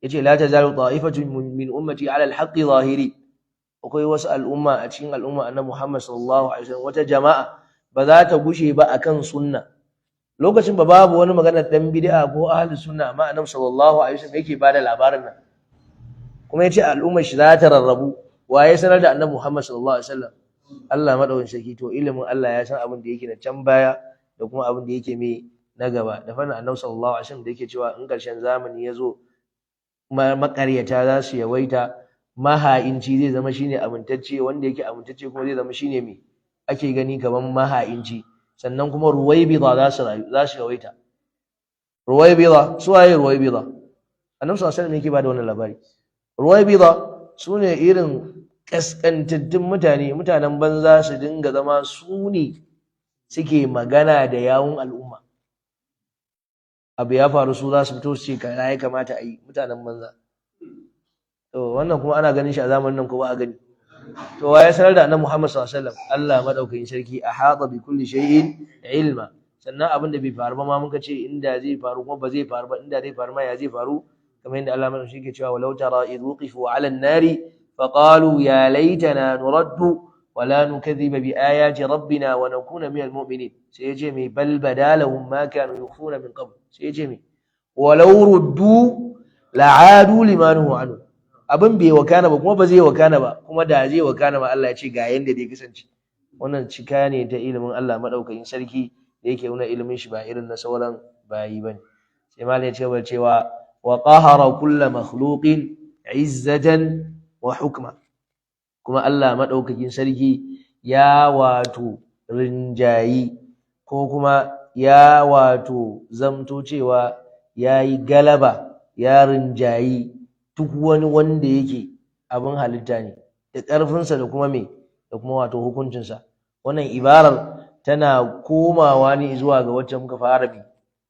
yace la tazalu ta'ifatun min ummati ala al-haqqi zahiri. Akwai wasu al'umma a cikin al'umma annabi Muhammad sallallahu alaihi wasallam, wata jama'a ba za ta gushe ba akan sunna. Lokacin ba babu wani magana dan bid'a ko ahli sunna, amma annabi sallallahu alaihi wasallam yake bada labarin nan, kuma yace al'ummar shi za ta rarrabu. Waye sanar da annabi Muhammad sallallahu alaihi wasallam? Allah madaukakin sarki. To ilimin Allah ya san abin da yake na can baya da kuma abin da yake mai na gaba. Da fannin Annabi sallallahu alaihi wasallam da yake cewa in ƙarshen zamani ya zo maƙaryata za su yawaita, maha'inci zai zama shine amintacce, wanda yake amintacce kuma zai zama shine me ake gani kaman maha'inci. Sannan kuma ruwaibida za su rayu, za su yawaita. Ruwaibida, su waye ruwaibida? Annabi sallallahu alaihi wasallam yake bada wannan labari. Ruwaibida su ne irin kaskantattun mutane, mutanen banza, su dinga zama su ne suke magana da yawun al'umma. Abu ya faru, su za su fito su ce kaza ya kamata a yi, mutanen banza. To wannan kuma ana ganin shi a zamanin nan ko ba a gani? To wa ya sanar da Annabi Muhammad sallallahu alaihi wasallam? Allah madaukakin sarki, ahata bi kulli shay'in ilma. Sannan abin da bai faru ba ma muka ce inda zai faru kuma ba zai faru ba, inda zai faru ma ya zai faru, kamar yadda Allah madaukakin sarki ke cewa walau tara idh wuqifu 'ala an-nari faqalu ya laitana nuraddu wa la nukadhiba bi ayati rabbina wa nakuna minal mu'minin. Sai ya ce mai bal badalahum ma kanu yukhfuna min qabl. Sai ya ce mai walau ruddu la'adu lima nuhu anhu. Abin bai wakana ba kuma ba zai wakana ba, kuma da zai wakana ba Allah ya ce ga yanda dai kasance. Wannan cika ne ta ilimin Allah madaukakin sarki da yake nuna ilimin shi ba irin na sauran bayi bane. Sai malam ya ce cewa wa qahara kulla makhluqin izzatan wa hukma. Kuma Allah madaukakin sarki ya wato rinjayi ko kuma ya wato zamto cewa yayi galaba, ya rinjayi duk wani wanda yake abin halitta ne da ƙarfinsa da kuma me da kuma wato hukuncinsa. Wannan ibarar tana komawa ne zuwa ga wacce muka fara bi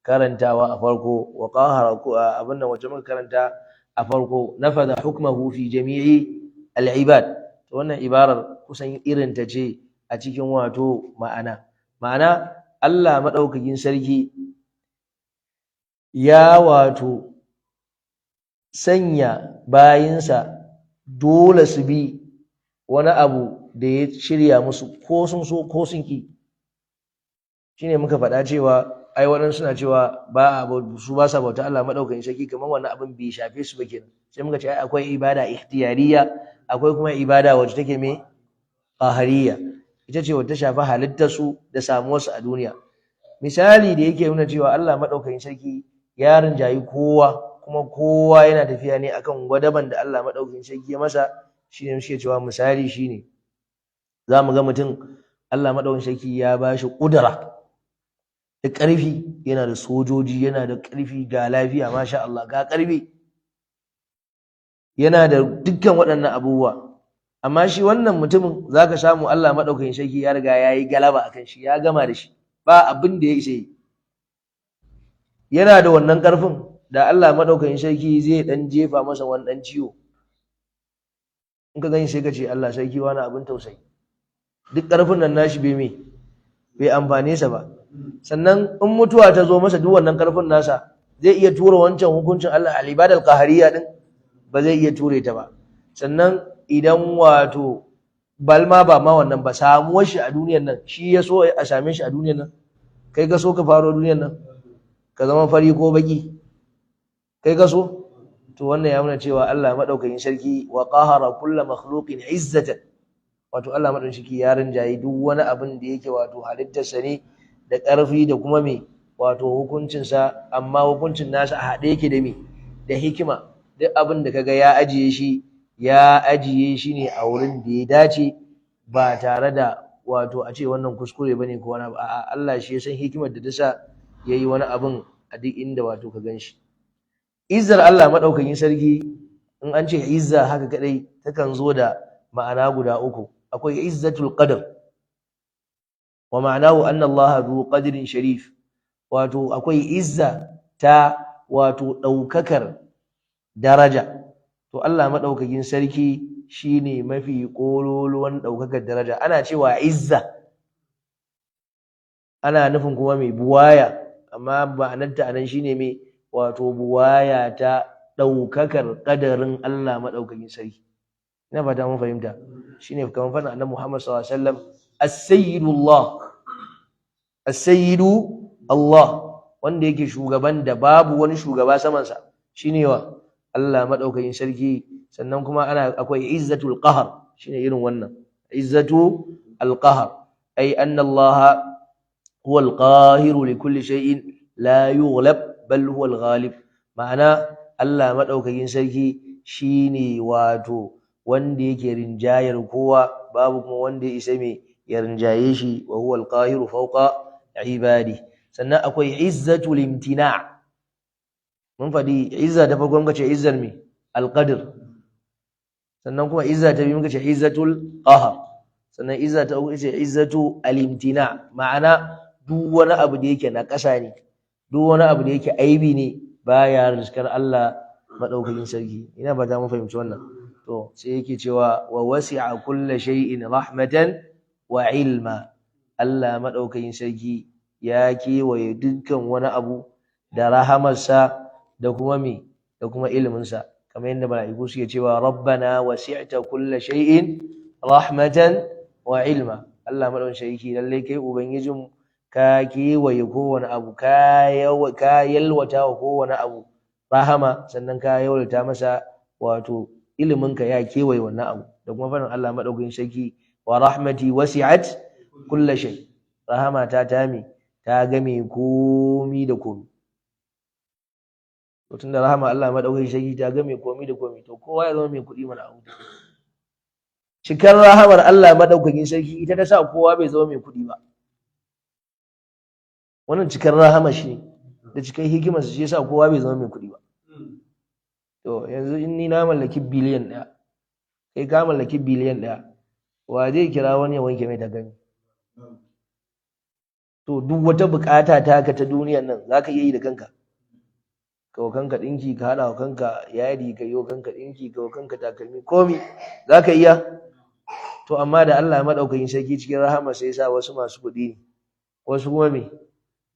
karantawa a farko, wa qahara abin nan wacce muka karanta a farko, nafada hukmahu fi jami'i al-ibad. To wannan ibarar kusan irin ta ce a cikin wato ma'ana. Ma'ana Allah madaukakin sarki ya wato sanya bayinsa dole su bi wani abu da ya shirya musu ko sun so ko sun ki. Shine muka faɗa cewa ai waɗansu suna cewa ba su ba sa bauta Allah madaukakin sarki, kamar wannan abin bai shafe su ba kenan. Sai muka ce ai akwai ibada ikhtiyariya, akwai kuma ibada wacce take me qahariya, ita ce wacce ta shafi halittar su da samuwar su a duniya. Misali da yake nuna cewa Allah madaukakin sarki ya rinjayi kowa kuma kowa yana tafiya ne akan gwadaban da Allah madaukakin sarki ya masa, shine muke cewa misali shine zamu ga mutum Allah madaukakin sarki ya bashi kudura da ƙarfi, yana da sojoji, yana da ƙarfi, ga lafiya masha Allah, ga ƙarfi, yana da dukkan waɗannan abubuwa. Amma shi wannan mutumin zaka samu Allah madaukakin sarki ya riga yayi galaba akan shi, ya gama da shi, ba abin da ya isa yi. Yana da wannan ƙarfin da Allah madaukakin sarki zai dan jefa masa wani dan ciwo, in ka gani sai ka ce Allah sarki wani abin tausayi, duk ƙarfin nan nashi bai me bai amfane sa ba. Sannan in mutuwa ta zo masa duk wannan ƙarfin nasa zai iya tura wancan hukuncin Allah al-ibadal qahariya din ba zai iya ture ta ba. Sannan idan wato balma ba ma wannan ba, samuwar shi a duniyar nan shi ya so a same shi a duniyar nan, kai ka so ka faro duniyar nan ka zama fari ko baki, kai ka so? To wannan ya nuna cewa Allah madaukakin sarki wa qahara kullu makhluqin izzatan, wato Allah madaukakin sarki ya rinjayi duk wani abin da yake wato halittarsa ne da ƙarfi da kuma me wato hukuncinsa, amma hukuncin nasa a haɗe yake da me da hikima. Duk abin da kaga ya ajiye shi, ya ajiye shi ne a wurin da ya dace, ba tare da wato a ce wannan kuskure bane ko wani abu. A'a, Allah shi ya san hikimar da ta sa yayi wani abin a duk inda wato ka ganshi. Izzar Allah madaukakin sarki, in an ce izza haka kadai takan zo da ma'ana guda uku. Akwai izzatul qadr, wa ma'anahu anna Allah dhu qadrin sharif. Wato akwai izza ta wato daukakar daraja. To Allah madaukakin sarki shine mafi kololuwan daukakar daraja. Ana cewa izza ana nufin kuma mai buwaya, amma ma'anarta anan shine mai wato buwaya ta daukakar kadarin Allah madaukakin sarki. Ina fata mun fahimta. Shine kamar faɗin Annabi Muhammad sallallahu alaihi wasallam, as-sayyidu Allah, as-sayyidu Allah, wanda yake shugaban da babu wani shugaba samansa shine wa Allah madaukakin sarki. Sannan kuma ana akwai izzatul qahr, shine irin wannan izzatu al-qahr, ay anna Allah huwa al-qahiru li kulli shay'in La yughlab bal huwa al-ghalib. Ma'ana Allah madaukakin sarki shine wato wanda yake rinjayar kowa, babu kuma wanda ya isa mai ya rinjaye shi, wa huwa al-qahiru fawqa ibadi. Sannan akwai izzatul imtina'. Mun faɗi izza ta farko, muka ce izzar me? Al-qadr. Sannan kuma izza ta biyu muka ce izzatul qahr. Sannan izza ta uku ce izzatu al-imtina'. Ma'ana duk wani abu da yake na ƙasa ne, duk wani abu da yake aibi ne, baya riskar Allah madaukakin sarki. Ina ba ta mun fahimci wannan. To sai yake cewa wa wasi'a kulla shay'in rahmatan wa ilma. Allah madaukakin sarki ya kewaye dukkan wani abu da rahamarsa da kuma me, da kuma iliminsa, kamar yadda mala'iku suke cewa rabbana wasi'ta kulla shay'in rahmatan wa ilma. Allah madaukakin sarki, lalle kai ubangijin ka kewaye kowane abu, ka yalwata wa kowane abu rahama, sannan ka yalwata masa wato iliminka ya kewaye wannan abu. Da kuma faɗin Allah madaukakin sarki wa rahmati wasi'at kulla shay, rahama ta tame ta game komi da komi. To tunda rahama Allah madaukakin sarki ta game komi da komi, to kowa ya zama mai kuɗi mana abu. Cikar rahamar Allah madaukakin sarki ita ta sa kowa bai zama mai kuɗi ba. Wannan cikar rahama shi ne da cikar hikimar shi yasa kowa bai zama mai kuɗi ba. To yanzu in ni na mallaki biliyan 1, kai ka mallaki biliyan 1, wa zai kira wani ya wanke mai takalmi? To duk wata bukata taka ta duniyar nan zaka iya yi da kanka. Ka wa kanka ɗinki, ka haɗa wa kanka yadi, ka yi wa kanka ɗinki, ka wa kanka takalmi, komi zaka iya. To amma da Allah madaukakin sarki cikin rahama sai yasa wasu masu kuɗi ne, wasu kuma me,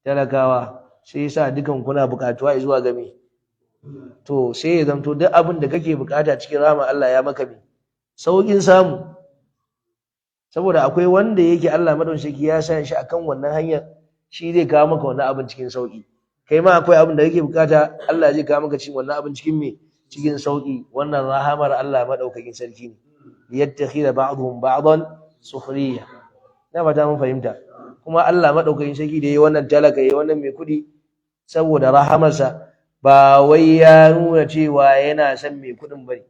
talakawa, sai yasa dukan kuna buƙatuwa zuwa ga me. To sai ya zamto duk abin da kake buƙata cikin rahama Allah ya maka me, sauƙin samu. Saboda akwai wanda yake Allah madaukakin sarki ya sa shi akan wannan hanyar, shi zai kawo maka wannan abin cikin sauƙi. Kai ma akwai abin da kake bukata, Allah zai kawo maka cikin wannan abin cikin me, cikin sauƙi. Wannan rahamar Allah madaukakin sarki ne. Liyattakhidha ba'dhum ba'dan sukhriya. Na fata mun fahimta. Kuma Allah madaukakin sarki da yayi wannan talaka, yayi wannan mai kuɗi, saboda rahamarsa, ba wai ya nuna cewa yana son mai kuɗin bane,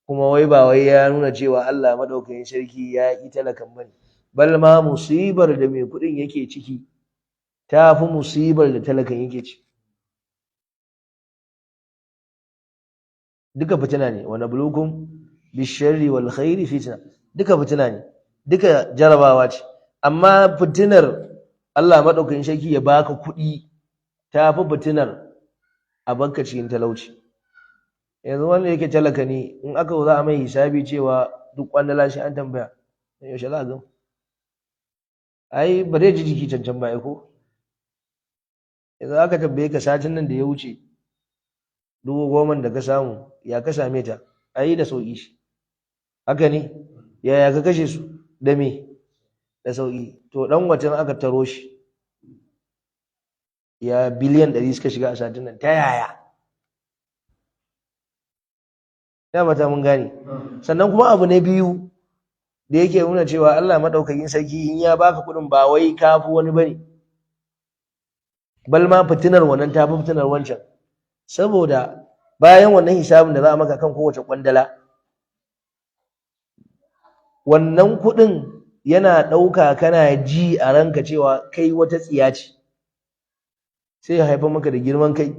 kuma wai ba wai ya nuna cewa Allah madaukakin sarki ya ƙi talakan bane. Bal ma musibar da mai kuɗin yake ciki ta fi musibar da talakan yake ciki. Duka fitina ne. Wa nabluukum bisharri wal khairi fitna. Duka fitina ne, duka jarabawa ce. Amma fitinar Allah madaukakin sarki ya baka kuɗi ta fi fitinar a banka cikin talauci. Yanzu wanda yake talaka ne, in aka zo za a mai hisabi cewa duk kwandala shi an tambaya, yaushe za a gama? Ai ba zai ji jiki cancan ba ko? Yanzu aka tambaye ka satin nan da ya wuce 10,000 da ka samu, ya ka same ta? Ai da sauƙi shi. Haka ne? Yaya ka kashe su? Da me? Da sauƙi. To ɗan watan aka taro shi, ya biliyan 100 suka shiga a satin nan, ta yaya? Ya bata mun gane. Sannan kuma abu na biyu da yake nuna cewa Allah madaukakin sarki in ya baka kuɗin ba wai ka fi wani bane, bal ma fitinar wannan ta fi fitinar wancan. Saboda bayan wannan hisabin da za a maka kan kowace kwandala, wannan kuɗin yana ɗauka kana ji a ranka cewa kai wata tsiya ce, sai ya haifar maka da girman kai,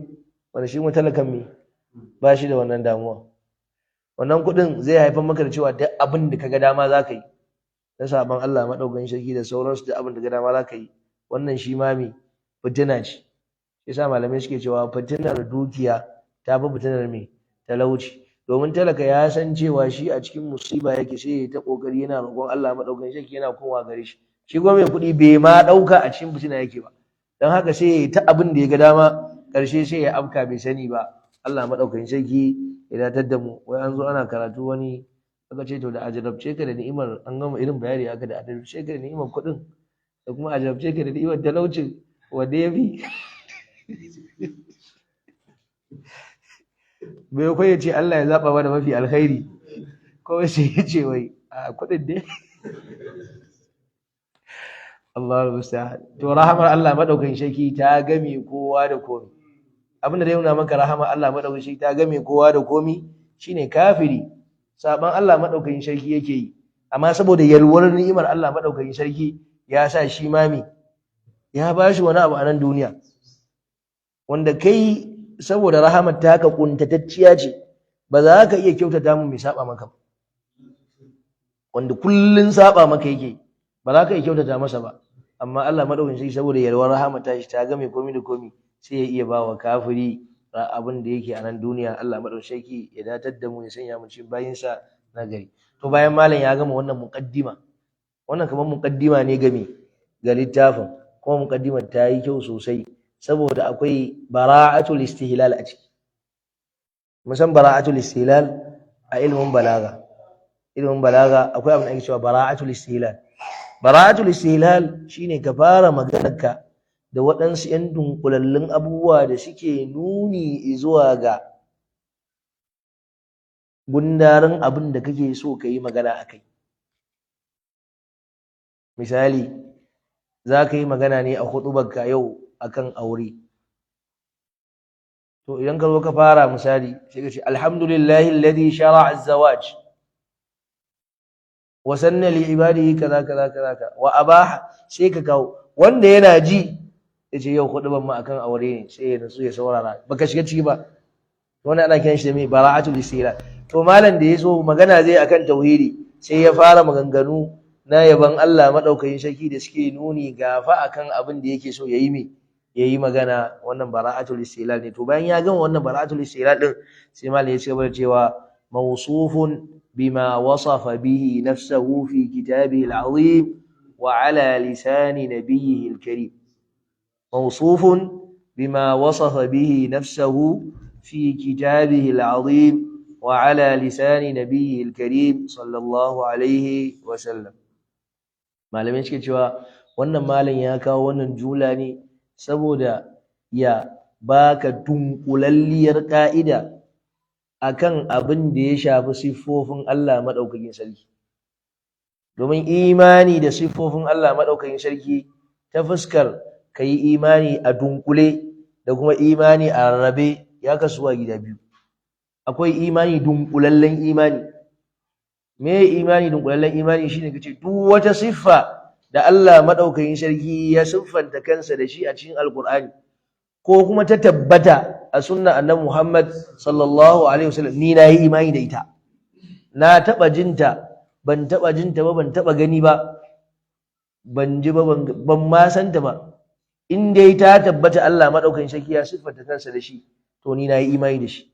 wanda shi kuma talakan me ba shi da wannan damuwa. Wannan kuɗin zai haifar maka da cewa duk abin da kaga dama za ka yi na sabon Allah maɗaukakin sarki da sauransu, duk abin da kaga dama za ka yi. Wannan shi ma me, fitina ce. Yasa malamai suke cewa fitinar dukiya ta fi fitinar me, talauci. Domin talaka ya san cewa shi a cikin musiba yake, sai ya ta kokari yana roƙon Allah maɗaukakin sarki, yana komawa gare shi. Shi kuma mai kuɗi bai ma ɗauka a cikin fitina yake ba, don haka sai ya ta abin da ya ga dama, ƙarshe sai ya afka bai sani ba. Allah maɗaukakin sarki ya datar da mu. Wai an zo ana karatu, wani aka ce to da ajarabce ka da ni'imar, an gama irin bayani aka, da ajarabce ka da ni'imar kuɗin da kuma ajarabce ka da ni'imar talaucin, wanda ya fi? Bai kai ya ce Allah ya zaɓa mana mafi alkhairi, ko sai ya ce wai a kuɗin dai. Allahu musta'an. To rahamar Allah madaukakin sarki ta game kowa da komi. Abin da zai nuna maka rahamar Allah madaukakin sarki ta game kowa da komi shine kafiri saban Allah madaukakin sarki yake yi, amma saboda yalwar ni'imar Allah madaukakin sarki ya sa shi mami ya bashi wani abu a nan duniya, wanda kai saboda rahamar taka kuntatacciya ce ba za ka iya kyautata mu mai saba maka ba, wanda kullun saba maka yake ba za ka iya kyautata masa ba. Amma Allah madaukakin sarki saboda yalwar rahama ta shi ta game komai da komai, sai ya iya bawa kafiri abin da yake a nan duniya. Allah madaukakin sarki ya datar da mu, ya sanya mu cikin bayinsa na gari. To bayan malam ya gama wannan muqaddima, wannan kamar muqaddima ne game ga littafin, kuma muqaddimar ta yi kyau sosai saboda akwai bara'atul istihlal a ciki. Mun san bara'atul istihlal a ilimin balaga. Ilimin balaga akwai abin da ake cewa bara'atul istihlal. Bara'atul istihlal shine ka fara maganarka da waɗansu 'yan dunkulallun abubuwa da suke nuni zuwa ga gundarin abin da kake so ka yi magana a kai. Misali, za ka yi magana ne a huɗubarka yau akan aure. To idan ka zo ka fara misali sai ka ce alhamdulillahi alladhi shara'a az-zawaj wa sanna li ibadihi kaza kaza kaza kaza wa abaha, sai ka kawo wanda yana ji yace yau huɗubar mu akan aure ne, sai ya nutsu ya saurara, baka shiga ciki ba. Wannan ana kiran shi da me? Bara'atul istila. To malam da yazo magana zai akan tauhidi, sai ya fara maganganu na yaban Allah madaukakin sarki da suke nuni gafa akan abin da yake so yayi me yayi magana. Wannan bara'atul istilal ne. To bayan ya gama wannan bara'atul istilal din, sai malam ya ci gaba da cewa mawsufun bima wasafa bihi nafsahu fi kitabihi al-azim wa ala lisani nabiyhi al-karim. Mawsufun bima wasafa bihi nafsahu fi kitabihi al-azim wa ala lisani nabiyhi al-karim sallallahu alaihi wa sallam. Malamai suke cewa wannan malam ya kawo wannan jula ne saboda ya baka dunkulalliyar ka'ida akan abin da ya shafi siffofin Allah madaukakin sarki. Domin imani da siffofin Allah madaukakin sarki ta fuskar kai imani a dunkule da kuma imani a rarrabe ya kasuwa gida biyu. Akwai imani dunkulallen imani. Me imani dunkulallen imani shine kace duk wata siffa da Allah madaukakin sarki ya siffanta kansa da shi a cikin Alkur'ani ko kuma ta tabbata a sunna Annabi Muhammad sallallahu alaihi wasallam, ni nayi imani da ita. Na taba jinta, ban taba jinta ba, ban taba gani ba, ban ji ba, ban ma san ta ba. In dai ta tabbata Allah madaukakin sarki ya siffanta kansa da shi, to ni nayi imani da shi.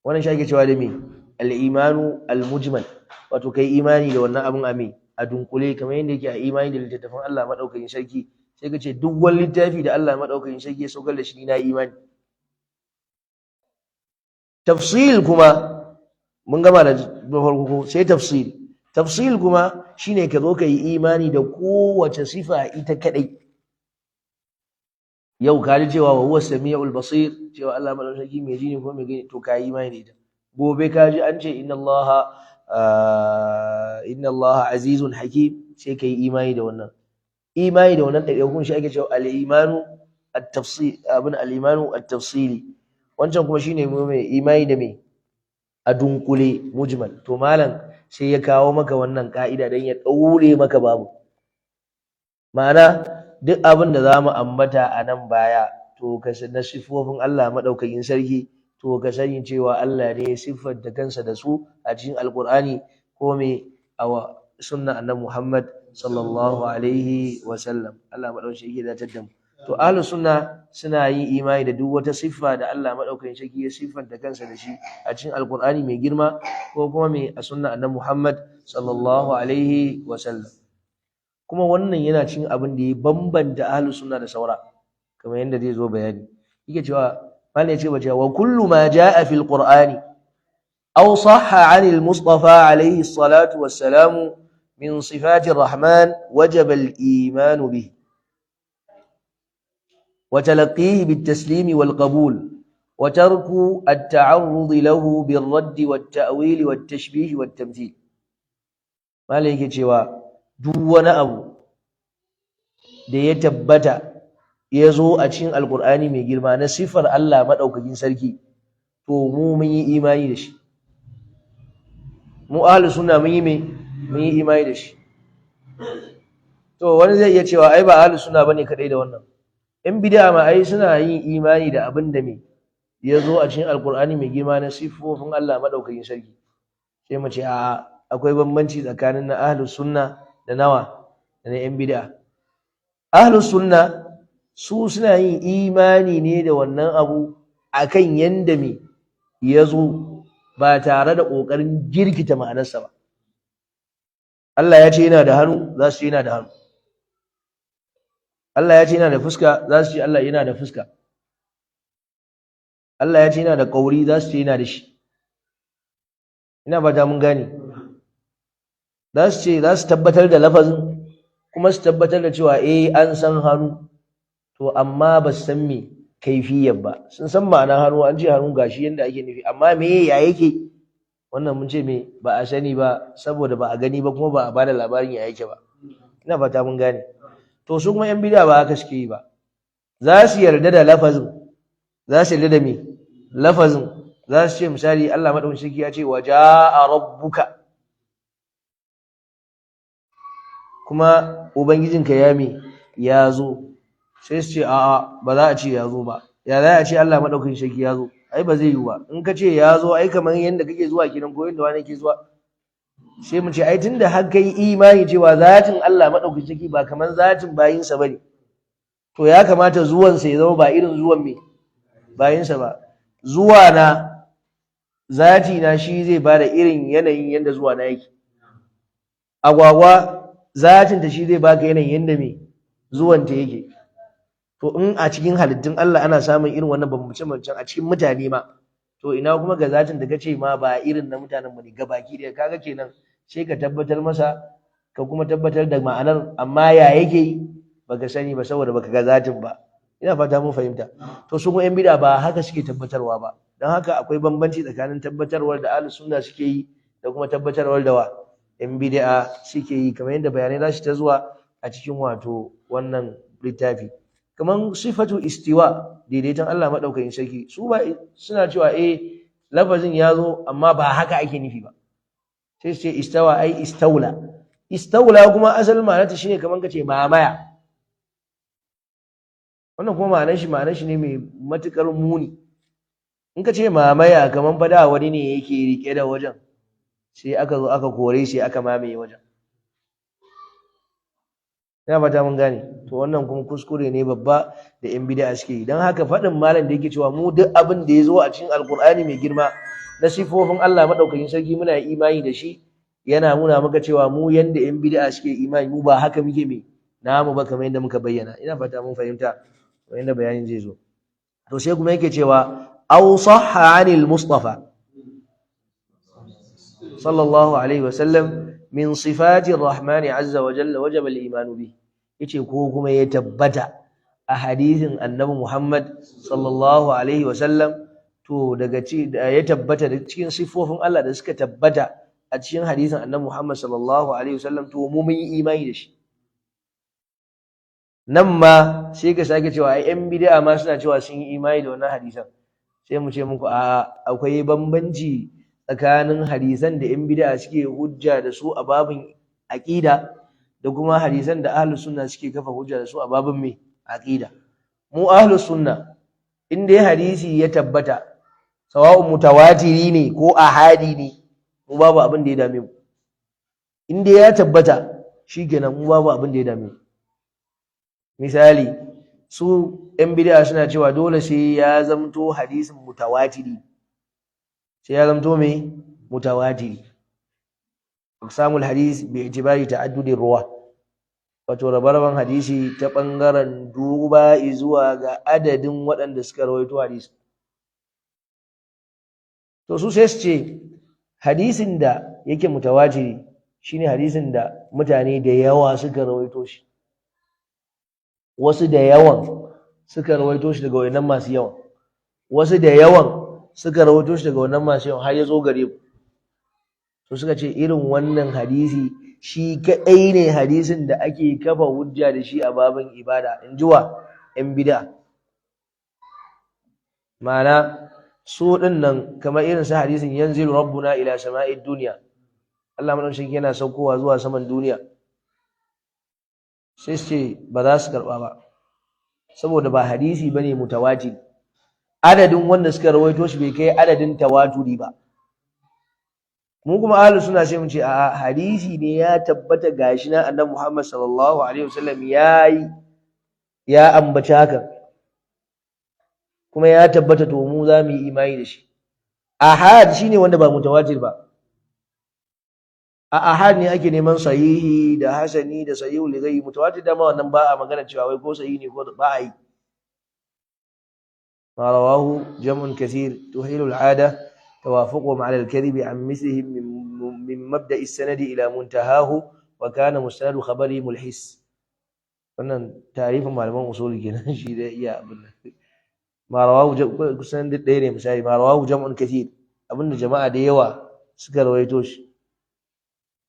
Wannan shi ake cewa da me? Al-imanu al-mujmal. Wato kai imani da wannan abun a me? A dunkule, kamar yadda yake a imani da littattafan Allah madaukakin sarki. Sai ka ce duk wani littafi da Allah madaukakin sarki ya saukar da shi, ni na imani. Tafsil kuma mun gama da farko, sai tafsil. Tafsil kuma shine ka zo ka yi imani da kowace sifa ita kadai. Yau ka ji cewa wa huwa samiul basir, cewa Allah madaukakin sarki mai ji ne ko mai gani, to ka yi imani da ita. Gobe ka ji an ce inna Allaha azizun hakim, sai ka yi imani da wannan. Imani da wannan ɗaiɗaikun shi ake cewa al-imanu at-tafsil, abin al-imanu at-tafsili. Wancan kuma shine mai imani da mai a dunkule, mujmal. To malam sai ya kawo maka wannan ka'ida dan ya ɗaure maka babu. Ma'ana duk abin da zamu ambata a nan baya, to ka na sifofin Allah madaukakin sarki, to ka sani cewa Allah ne ya siffanta kansa da su a cikin Alkur'ani ko me a sunna Annabi Muhammad sallallahu alaihi wa sallam. Allah madaukakin sarki ya datar da mu. To ahlus sunna suna yin imani da duk wata siffa da Allah madaukakin sarki ya siffanta kansa da shi a cikin Alkur'ani mai girma ko kuma me a sunna Annabi Muhammad sallallahu alaihi wa sallam. Kuma wannan yana cikin abin da ya bambanta ahlus sunna da saura, kamar yadda zai zo bayani. Yake cewa malam ya ce ba cewa wa kullu ma jaa fil qur'ani aw sahha 'anil mustafa alayhi salatu wassalamu min sifati rahman wajaba al iman bihi wa talaqqihi bit taslimi wal qabul wa tarku at ta'arrud lahu bir radd wat ta'wil wat tashbih wat tamthil. Malam yake cewa duk wani abu da ya tabbata ya zo a cikin Alƙur'ani mai girma na sifar Allah maɗaukakin sarki, to mu mun yi imani da shi. Mu ahlus sunna mun yi me? Mun yi imani da shi. To wani zai iya cewa ai ba ahlus sunna bane kadai da wannan. In bid'a ma ai suna yin imani da abin da me ya zo a cikin Alƙur'ani mai girma na siffofin Allah maɗaukakin sarki. Sai mu ce a'a, akwai bambanci tsakanin na ahlus sunna da nawa da na 'yan bid'a. Ahlus sunna su suna yin imani ne da wannan abu akan yanda me ya zo, ba tare da ƙoƙarin jirkita ma'anarsa ba. Allah ya ce yana da hannu, za su ce yana da hannu. Allah ya ce yana da fuska, za su ce Allah yana da fuska. Allah ya ce yana da ƙauri, za su ce yana da shi. Ina fata mun gane. Za su ce, za su tabbatar da lafazin, kuma su tabbatar da cewa eh, an san hannu, to amma ba su san me kaifiyar ba. Sun san ma'anar hannu, an ce hannu gashi yanda ake nufi, amma me ya yake, wannan mun ce me ba a sani ba, saboda ba a gani ba, kuma ba a bada labarin ya yake ba. Ina fata mun gane. To su kuma 'yan bid'a ba haka suke yi ba. Za su yarda da lafazin, za su yarda da me lafazin. Za su ce misali Allah madaukakin sarki ya ce wa jaa rabbuka, kuma ubangijinka ya me ya zo. Sai su ce a'a, ba za a ce ya zo ba. Ya za a ce Allah madaukakin sarki ya zo? Ai ba zai yiwu ba. In ka ce ya zo, ai kamar yanda kake zuwa kenan, ko yanda wani yake zuwa. Sai mu ce ai tunda har kai imani cewa zatin Allah madaukakin sarki ba kamar zatin bayinsa bane, to ya kamata zuwansa ya zama ba irin zuwan me bayinsa ba. Zuwa na zati na shi zai bada irin yanayin yanda zuwa na yake. Agwagwa zatin ta shi zai baka yanayin yanda me zuwanta yake. To in a cikin halittun Allah ana samun irin wannan bambance-bambancen a cikin mutane ma, to ina kuma ga zatin da kace ma ba irin na mutanen mu ne gabaki ɗaya. Kaga kenan sai ka tabbatar masa, ka kuma tabbatar da ma'anar, amma ya yake baka sani ba, saboda baka ga zatin ba. Ina fata mun fahimta. To su kuma 'yan bid'a ba haka suke tabbatarwa ba. Don haka akwai bambanci tsakanin tabbatarwar da ahlus sunna suke yi da kuma tabbatarwar da wa 'yan bid'a suke yi, kamar yadda bayanai za su ta zuwa a cikin wato wannan littafi. Kamar sifatu istiwa, daidaiton Allah madaukakin sarki, su ba suna cewa eh lafazin ya zo, amma ba haka ake nufi ba. Sai su ce istawa ai istaula. Istaula kuma asalin ma'anarta shine kamar kace mamaya. Wannan kuma ma'anar shi ne mai matukar muni. In ka ce mamaya, kamar fa da wani ne yake rike da wajen, sai aka zo aka kore shi, aka mamaye wajen. Ina fata mun gane. To wannan kuma kuskure ne babba da 'yan bid'a suke yi. Don haka faɗin malam da yake cewa mu duk abin da ya zo a cikin Alƙur'ani mai girma na sifofin Allah madaukakin sarki muna imani da shi, yana nuna maka cewa mu yanda 'yan bid'a suke imani, mu ba haka muke me namu ba, kamar yadda muka bayyana. Ina fata mun fahimta yadda bayanin zai zo. To sai kuma yake cewa aw sahha anil mustafa sallallahu alaihi wasallam min sifati rahmani azza wa jalla wajaba al-imanu bi. Yace ko kuma ya tabbata a hadisin Annabi Muhammad sallallahu alaihi wasallam, to daga ci ya tabbata da cikin sifofin Allah da suka tabbata a cikin hadisin Annabi Muhammad sallallahu alaihi wasallam, to mu mun yi imani da shi. Nan ma sai ka sake cewa ai 'yan bid'a ma suna cewa sun yi imani da wannan hadisan. Sai mu ce muku a akwai bambanci tsakanin hadisan da 'yan bid'a suke hujja da su a babin aqida da kuma hadisan da ahlus sunna suke kafa hujja da su a babin me aqida. Mu ahlus sunna in dai hadisi ya tabbata, sawa'un mutawatiri ne ko ahadi ne, mu babu abin da ya dame mu. In dai ya tabbata shikenan, mu babu abin da ya dame mu. Misali su 'yan bid'a suna cewa dole sai ya zamto hadisin mutawatiri, sai ya zamto me mutawatiri. Aqsamul hadis bi i'tibari ta'addudi ruwa, wato rabe-raben hadisi ta bangaren duba zuwa ga adadin waɗanda suka rawaito hadisi. To su sai su ce hadisin da yake mutawatiri shine hadisin da mutane da yawa suka rawaito shi, wasu da yawan suka rawaito shi daga wannan masu yawan, wasu da yawan suka rawaito shi daga wannan masu yawan, har ya zo gare ku. To suka ce irin wannan hadisi shi kadai ne hadisin da ake kafa hujja da shi a babin ibada, in ji wa ‘yan bida. Ma'ana su ɗin nan kamar irin su hadisin yanzilu rabbuna ila sama'id duniya, Allah madaukakin yana saukowa zuwa saman duniya, sai su ce ba za su karɓa ba saboda ba hadisi bane mutawatir, adadin wanda suka rawaito shi bai kai adadin tawaturi ba. Mu kuma ahlus sunna sai mu ce a'a, hadisi ne ya tabbata, gashi nan Annabi Muhammad sallallahu alaihi wasallam yayi, ya ambaci hakan kuma ya tabbata, to mu za mu yi imani da shi. Ahad shine wanda ba mutawatir ba. A ahad ne ake neman sahihi da hasani da sahihu li ghairi. Mutawatir dama wannan ba a magana cewa wai ko sahihi ne ko ba a yi. Ma rawahu jam'un kathir tuhilu al'ada tawafuquhum ala al-kadhib an mithlihim min mabda'i as-sanadi ila muntahahu wa kana mustanadu khabari mulhis. Wannan tarifin malaman usuli kenan, shi da iya abin nan. Ma rawahu, kusan duk ɗaya ne. Misali, ma rawahu jam'un kathir, abinda jama'a da yawa suka rawaito shi,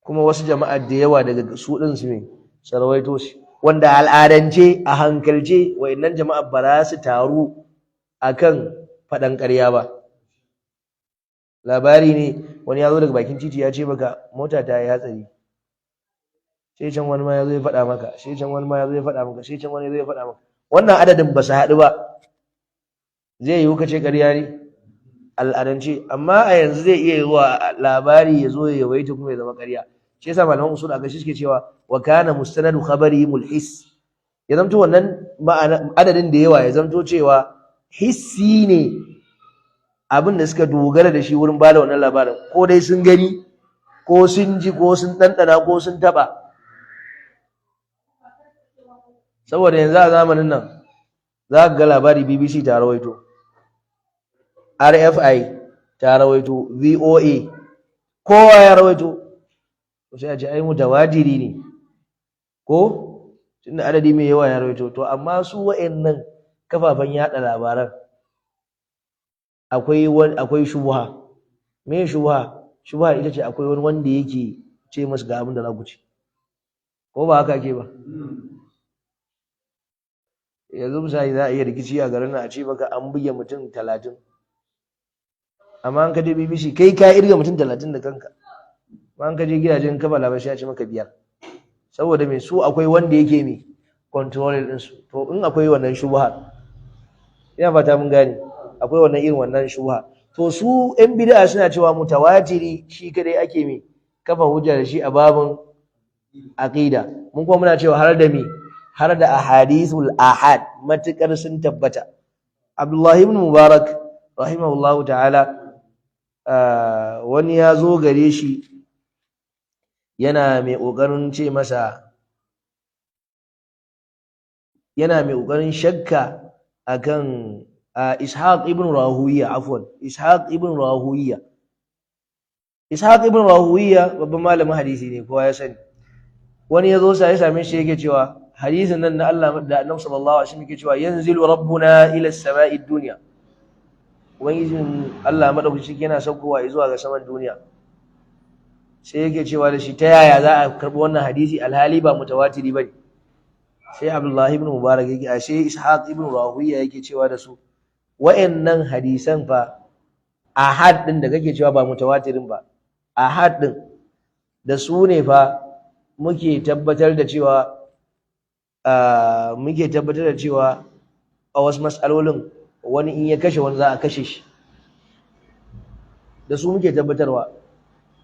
kuma wasu jama'a da yawa daga su ɗin su ne su rawaito shi, wanda al'adance a hankalce wayannan jama'a ba za su taru akan faɗan ƙarya ba. Labari ne wani ya zo daga bakin titi ya ce maka mota ta yi hatsari, sai can wani ma ya zo ya faɗa maka, sai can wani ma ya zo ya faɗa maka, sai can wani ya zo ya faɗa maka. Wannan adadin ba su haɗu ba, zai yiwu ka ce ƙarya ne al'adance? Amma a yanzu zai iya yiwuwa labari ya zo ya yawaita kuma ya zama ƙarya. Shi yasa malaman usul a gashi suke cewa wa kana mustanadu khabari mulhis, ya zamto wannan ma'ana adadin da yawa ya zamto cewa hissi ne abin da suka dogara da shi wurin bada wannan labarin, ko dai sun gani ko sun ji ko sun ɗanɗana ko sun taɓa. Saboda yanzu a zamanin nan za ka ga labari BBC ta rawaito, RFI ta rawaito, VOA, kowa ya rawaito, sai a ce ai mutawatiri ne ko tunda adadi mai yawa ya rawaito. To amma su wa'annan kafafen yada labaran akwai akwai shubha. Me shubha? Shubha ita ce akwai wani wanda yake ce masu ga abin da za ku ci, ko ba haka ake ba? Yanzu misali za a iya rikici a garin nan a ce maka an buge mutum 30, amma an ka je BBC kai ka irga mutum 30 da kanka, amma an ka je gidajen kafa labarai sai a ce maka 5. Saboda me? Su akwai wanda yake me control din su. To in akwai wannan shubha, ina fata mun gane, akwai wannan irin wannan shubha, to su yan bid'a suna cewa mutawatiri shi kadai ake me kafa hujja da shi a babin aqida. Mun kuma muna cewa har da me, har da ahadithul ahad, matukar sun tabbata. Abdullahi ibn Mubarak rahimahullahu ta'ala, wani ya zo gare shi yana mai ƙoƙarin ce masa, yana mai ƙoƙarin shakka akan Ishaq ibn Rahuwiya, afwan, Ishaq ibn Rahuwiya. Ishaq ibn Rahuwiya babban malamin hadisi ne, kowa ya sani. Wani ya zo sai ya same shi yake cewa hadisin nan na Allah da Annabi sallallahu alaihi wasallam yake cewa yanzilu rabbuna ila as-sama'i dunya, ubangijin Allah madaukaki yana saukowa zuwa ga saman duniya. Sai yake cewa da shi, ta yaya za a karɓi wannan hadisi alhali ba mutawatiri bane? Sai Abdullahi ibn Mubarak yake, ashe Ishaq ibn Rahuwiya yake cewa da su, wa'annan hadisan fa ahad din da kake cewa ba mutawatirin ba, ahad din da su ne fa muke tabbatar da cewa a wasu mas'alolin wani in ya kashe wani za a kashe shi. Da su muke tabbatarwa,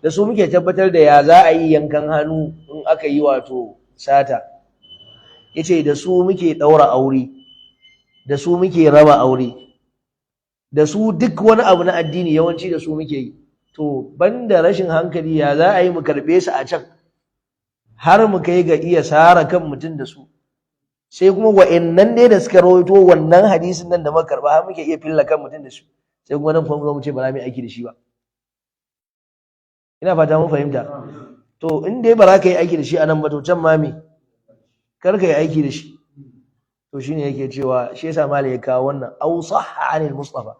da su muke tabbatar da ya za a yi yankan hannu in aka yi wato sata. Yace da su muke ɗaura aure, da su muke raba aure, da su duk wani abu na addini yawanci da su muke yi. To banda rashin hankali, ya za a yi mu karɓe su a can har mu kai ga iya sara kan mutum da su, sai kuma wa'annan dai da suka rawaito wannan hadisin nan da muka karba har muke iya filla kan mutum da su, sai kuma nan kuma mu ce ba za mu yi aiki da shi ba? Ina fata mun fahimta. To in dai ba za ka yi aiki da shi a nan ba, to can ma me kar ka yi aiki da shi. To shine yake cewa, shi yasa malai ya kawo wannan aw sahha anil Mustafa.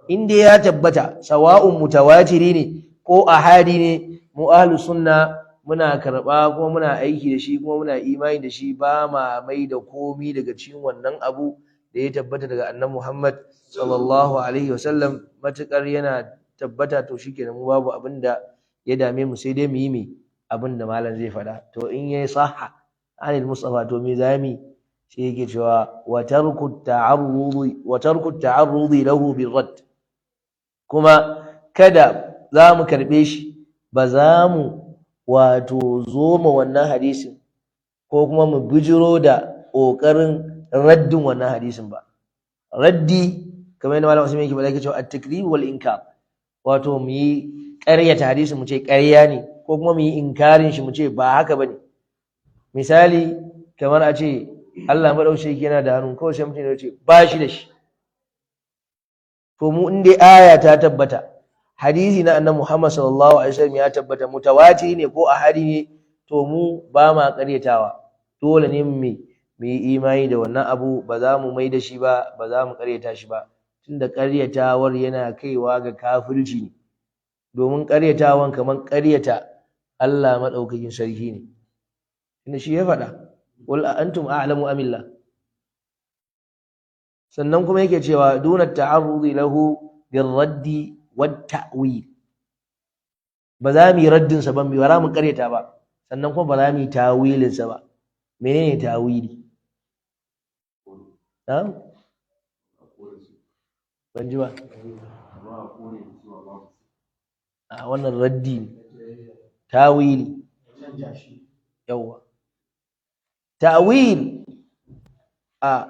In dai ya tabbata, sawa'un mutawatiri ne ko ahadi ne, mu ahlus sunna Muna karɓa kuma muna aiki da shi kuma muna imani da shi, ba ma mai da komi daga cikin wannan abu da ya tabbata daga annabi Muhammad sallallahu alaihi wasallam. Matukar yana tabbata to shikenan, mu babu abin da ya dame mu, sai dai mu yi me abin da malam zai faɗa. To in yayi sahha anil mustafa, to me zami? Sai yake cewa wa tarku ta'arrudi, wa tarku ta'arrudi lahu birradd. Kuma kada za mu karɓe shi, ba za mu wato zo ma wannan hadisin ko kuma mu bijiro da ƙoƙarin raddin wannan hadisin ba. Raddi, kamar yadda malam Usman yake faɗa, yake cewa at-takrib wal inkar, wato mu yi ƙaryata hadisin, mu ce ƙarya ne, ko kuma mu yi inkarin shi, mu ce ba haka bane. Misali, kamar a ce Allah madauki yana da hannu, kawai sai mutum ya ce ba shi da shi. To mu in dai aya ta tabbata, hadisi na annabi Muhammad sallallahu alaihi wasallam ya tabbata, mutawatiri ne ko ahadi ne, to mu ba ma ƙaryatawa. Dole ne mu yi imani da wannan abu, ba za mu mai da shi ba, ba za mu ƙaryata shi ba, tunda ƙaryatawar yana kaiwa ga kafirci ne, domin ƙaryatawan kamar ƙaryata Allah madaukakin sarki ne, tunda shi ya faɗa, wal antum a'lamu amillah. Sannan kuma yake cewa duna ta'arrudi lahu birraddi wat ta'wil, ba za mu yi raddin sa ba, mu ba mu ƙaryata ba, sannan kuma ba za mu yi tawilin sa ba. Menene tawili? Na'am, ban ji ba. A wannan raddi ne, tawili yawwa. Ta'wil a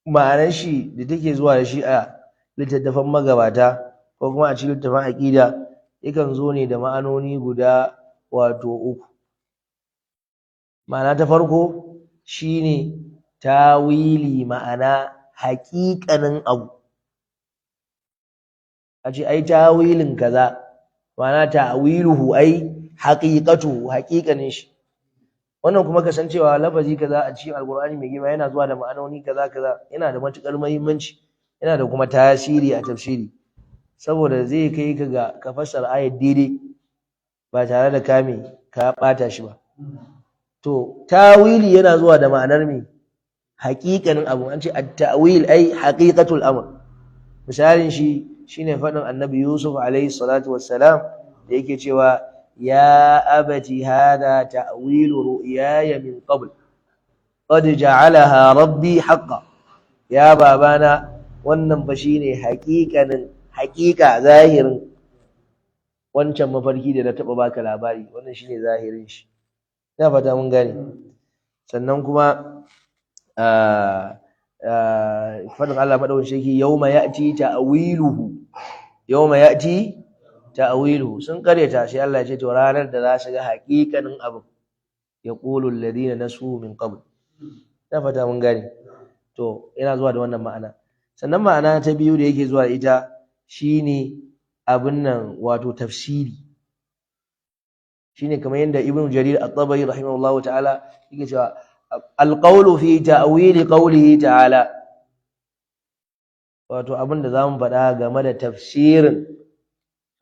ma'anar shi da take zuwa da shi a littattafan magabata ko kuma a cikin littattafan aƙida, yakan zo ne da ma'anoni guda wato uku. Ma'ana ta farko shine tawili ma'ana haƙiƙanin abu, a ce ai tawilin kaza, ma'ana ta'wiluhu ai haqiqatuhu, haƙiƙanin shi. Wannan kuma kasancewa lafazi kaza a cikin alqur'ani mai girma yana zuwa da ma'anoni kaza kaza, yana da matuƙar muhimmanci, yana da kuma tasiri a tafsiri, saboda zai kai ka ga ka fassara ayat daidai ba tare da kame ka ɓata shi ba. To tawili yana zuwa da ma'anar me? Haƙiƙanin abu. An ce at-ta'wil ai haqiqatul amr. Misalin shi shine faɗin annabi Yusuf alaihi salatu wassalam da yake cewa ya abati hadha ta'wilu ru'yaya min qabl qad ja'alaha rabbi haqqan. Ya babana, wannan fa shine haƙiƙanin haƙiƙa, zahirin wancan mafarki da na taɓa baka labari, wannan shine zahirin shi. Ina fata mun gane. Sannan kuma faɗin Allah madaukakin sarki, yawma ya'ti ta'wiluhu, yawma ya'ti ta'wiluhu. Sun karyata sai Allah ya ce to ranar da za su ga haƙiƙanin abin, yaqulu alladhina nasu min qabl. Ina fata mun gane. To yana zuwa da wannan ma'ana. Sannan ma'ana ta biyu da yake zuwa da ita shine abin nan, wato tafsiri, shine kamar yadda Ibn Jarir at-Tabari rahimahullahu ta'ala yake cewa al-qawlu fi ta'wili qawlihi ta'ala, wato abin da zamu faɗa game da tafsirin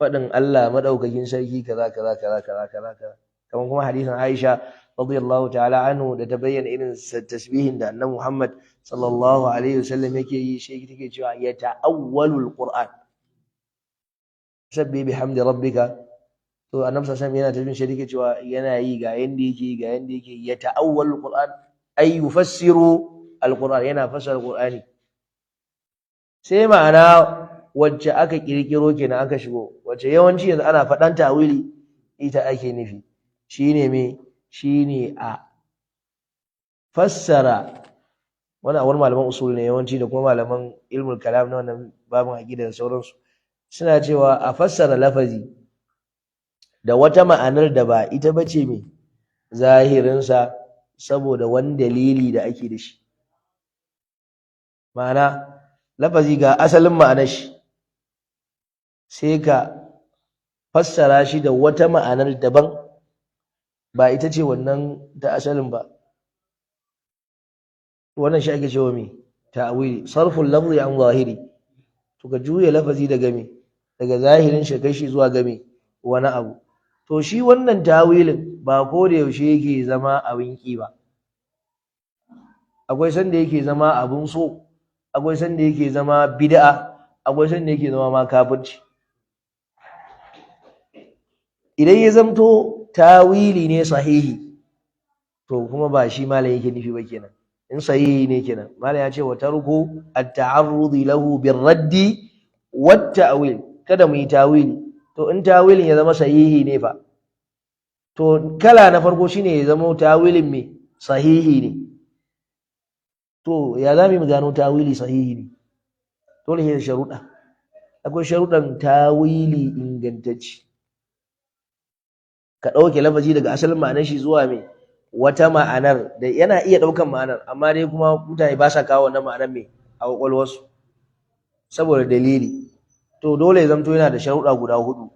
faɗin Allah madaukakin sarki kaza kaza kaza kaza kaza kaza. Kamar kuma hadisin Aisha radiyallahu ta'ala anhu da ta bayyana irin tasbihin da Annabi Muhammad sallallahu alaihi wasallam yake yi, shi take cewa ya ta'awwalul Qur'an, sabbi bihamdi rabbika. To Annabi sallallahu alaihi wasallam yana tasbihin, shi take cewa yana yi ga yanda yake, ga yanda yake, ya ta'awwalul Qur'an ay yufassiru al-Qur'an, yana fassara Qur'ani. Sai ma'ana wacce aka kirkiro kenan aka shigo, wacce yawanci yanzu ana faɗan ta'wili ita ake nufi, shine me? Shine a fassara wannan. Wani malaman usul ne yawanci da kuma malaman ilmul kalam na wannan babin aqida da sauransu, suna cewa a fassara lafazi da wata ma'anar da ba ita bace me zahirinsa, saboda wani dalili da ake da shi. Ma'ana lafazi ga asalin ma'anar shi, sai ka fassara shi da wata ma'anar daban, ba ita ce wannan ta asalin ba. Wannan shi ake cewa me? Ta'wili, sarful lafzi an zahiri. To ka juya lafazi daga me? Daga zahirin shi kai shi zuwa ga me? Wani abu. To shi wannan tawilin ba ko da yaushe yake zama abin ƙi ba. Akwai sanda yake zama abin so, akwai sanda yake zama bid'a, akwai sanda yake zama ma kafirci. Idan ya zamto tawili ne sahihi, to kuma ba shi malam yake nufi ba kenan. In sahihi ne kenan, malam ya ce wa tarku at-ta'arrud lahu bir-raddi wat-ta'wil, kada mu yi tawili. To in tawilin ya zama sahihi ne fa, to kala na farko shine ya zama tawilin me sahihi ne. To ya zamu mu gano tawili sahihi ne? Dole sai da sharuɗa. Akwai sharuɗan tawili ingantacce. Ka ɗauke lafazi daga asalin ma'anar shi zuwa me wata ma'anar da yana iya ɗaukan ma'anar, amma dai kuma mutane ba sa kawo wannan ma'anar me a ƙwaƙwalwarsu saboda dalili. To dole ya zamto yana da sharuɗa guda hudu.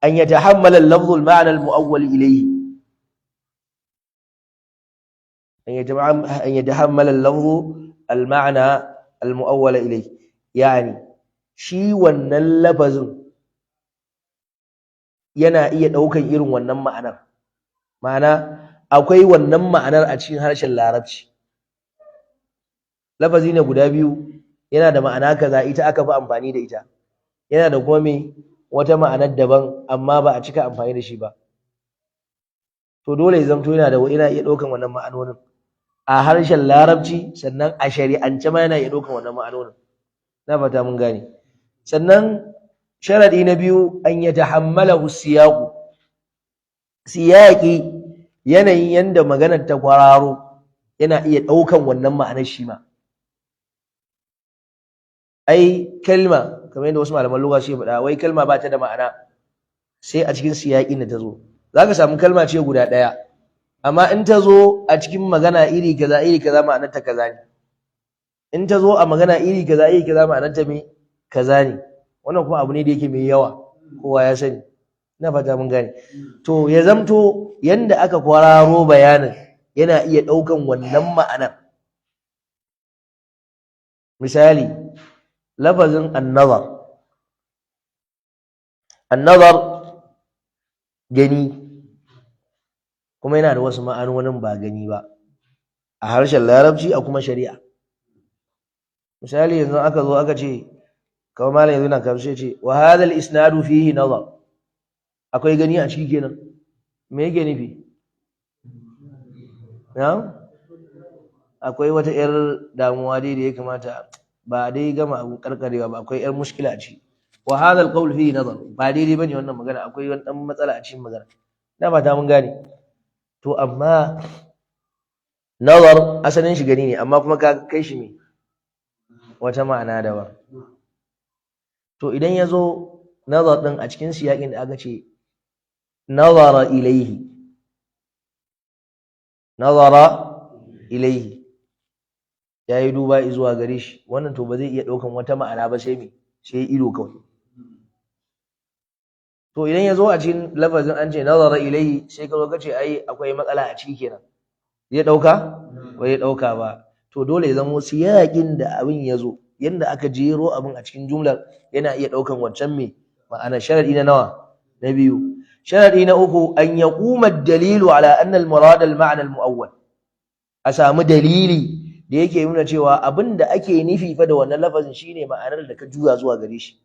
An yatahammala al-lafzu al-ma'na al-mu'awwal ilayhi, an yatahammala al-lafzu al-ma'na al-mu'awwal ilayhi, yani shi wannan lafazin yana iya ɗaukan irin wannan ma'anar. Ma'ana akwai wannan ma'anar a cikin harshen Larabci. Lafazi ne guda biyu, yana da ma'ana kaza, ita aka fi amfani da ita. Yana da kuma me wata ma'anar daban, amma ba a cika amfani da shi ba. To dole ya zamto yana da yana iya ɗaukan wannan ma'anonin a harshen Larabci, sannan a shari'ance ma yana iya ɗaukan wannan ma'anonin. Na fata mun gane. Sannan sharadi na biyu, an yatahammalahu siyaqu. Siyaqi, yanayin yanda maganar ta kwararo, yana iya ɗaukan wannan ma'anar shi ma. Ai kalma, kamar yadda wasu malaman lugha suke faɗa, wai kalma ba ta da ma'ana sai a cikin siyaƙin da ta zo. Za ka samu kalma ce guda ɗaya, amma in ta zo a cikin magana iri kaza iri kaza, ma'anar ta kaza ne. In ta zo a magana iri kaza iri kaza, ma'anar ta me kaza ne. Wannan kuma abu ne da yake mai yawa, kowa ya sani. Ina fata mun gane. To ya zamto yanda aka kwararo bayanin yana iya ɗaukan wannan ma'anar. Misali, lafazin annazar. Annazar gani, kuma yana da wasu ma'anonin ba gani ba a harshen Larabci, a kuma shari'a. Misali, yanzu aka zo aka ce, kamar malam yanzu na kamshe ce, wa hadha al-isnadu fihi nazar, akwai gani a ciki kenan. Me yake nufi? Na'am, akwai wata yar damuwa dai da ya kamata ba dai gama abu karkarewa ba, akwai yar mushkila a ciki. Wa hadha al-qawl fihi nazar, ba daidai bane wannan magana, akwai wani dan matsala a cikin magana. Na fata mun gane. To amma nazar asalin shi gani ne, amma kuma ka kai shi me wata ma'ana daban. To idan ya zo nazar din a cikin siyakin da aka ce nazara ilaihi, nazara ilaihi, ya yi duba zuwa gare shi, wannan to ba zai iya ɗaukan wata ma'ana ba sai me sai ido kawai. To idan ya zo a cikin lafazin an ce nazara ilaihi, sai ka zo ka ce ai akwai matsala a ciki kenan, zai ɗauka? Ba zai ɗauka ba. To dole ya zamo siyakin da abin ya zo, yanda aka jero abin a cikin jumlar, yana iya ɗaukan wancan me ma'ana. Sharadi na nawa? Na biyu. Sharadi na uku, an yaquma ad-dalilu ala anna al-murad al-ma'na al-mu'awwal. A samu dalili da yake nuna cewa abin da ake nufi fa da wannan lafazin shine ma'anar da ka juya zuwa gare shi.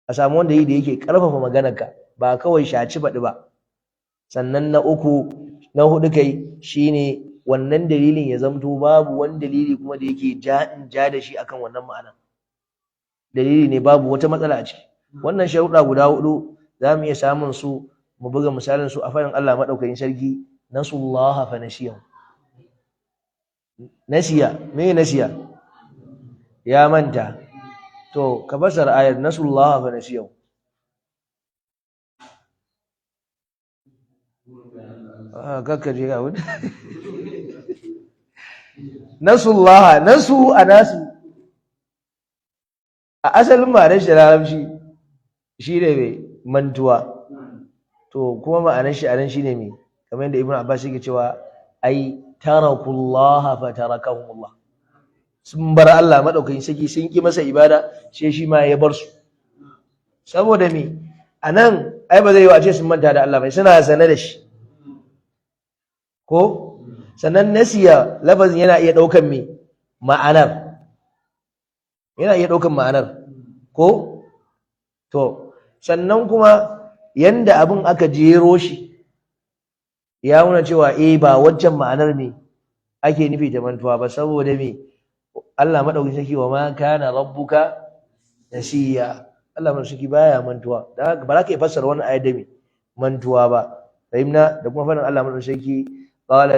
A samu wanda yi da yake karfafa maganarka, ba kawai shaci faɗi ba. Sannan na uku, na hudu kai, shine wannan dalilin ya zamto babu wani dalili kuma da yake ja in ja da shi akan wannan ma'ana. Dalili ne babu wata matsala a ciki. Wannan sharuɗa guda hudu za mu iya samun su, mu buga misalin su a faɗin Allah maɗaukakin sarki, nasullaha fa nasiyahu. Nasiya, me nasiya? Ya manta. To ka fassara ayar nasullaha fa nasiyahu. Ah, kakka je ga wani. Nasullaha, nasu a nasu. A asalin ma'anar shi Larabci shi ne mai mantuwa. To kuma ma'anar shi anan shine me? Kamar yadda Ibn Abbas yake cewa ai tarakullaha fa tarakahumullah. Sun bar Allah madaukakin sarki, sun ki masa ibada, sai shi ma ya bar su. Saboda me? Anan ai ba zai yi a ce sun manta da Allah ba, suna sane da shi. Ko sannan nasiya lafazin yana iya ɗaukan me? Ma'anar. Yana iya ɗaukan ma'anar. Ko to sannan kuma yanda abin aka jero shi ya nuna cewa eh, ba waccan ma'anar me ake nufi da mantuwa ba, saboda me? Allah madaukakin sarki, wa ma kana rabbuka nasiya, Allah madaukakin sarki baya mantuwa. Dan haka ba za ka iya fassara wannan ayat da me? Mantuwa ba. Fahimna? Da kuma faɗin Allah madaukakin sarki, qala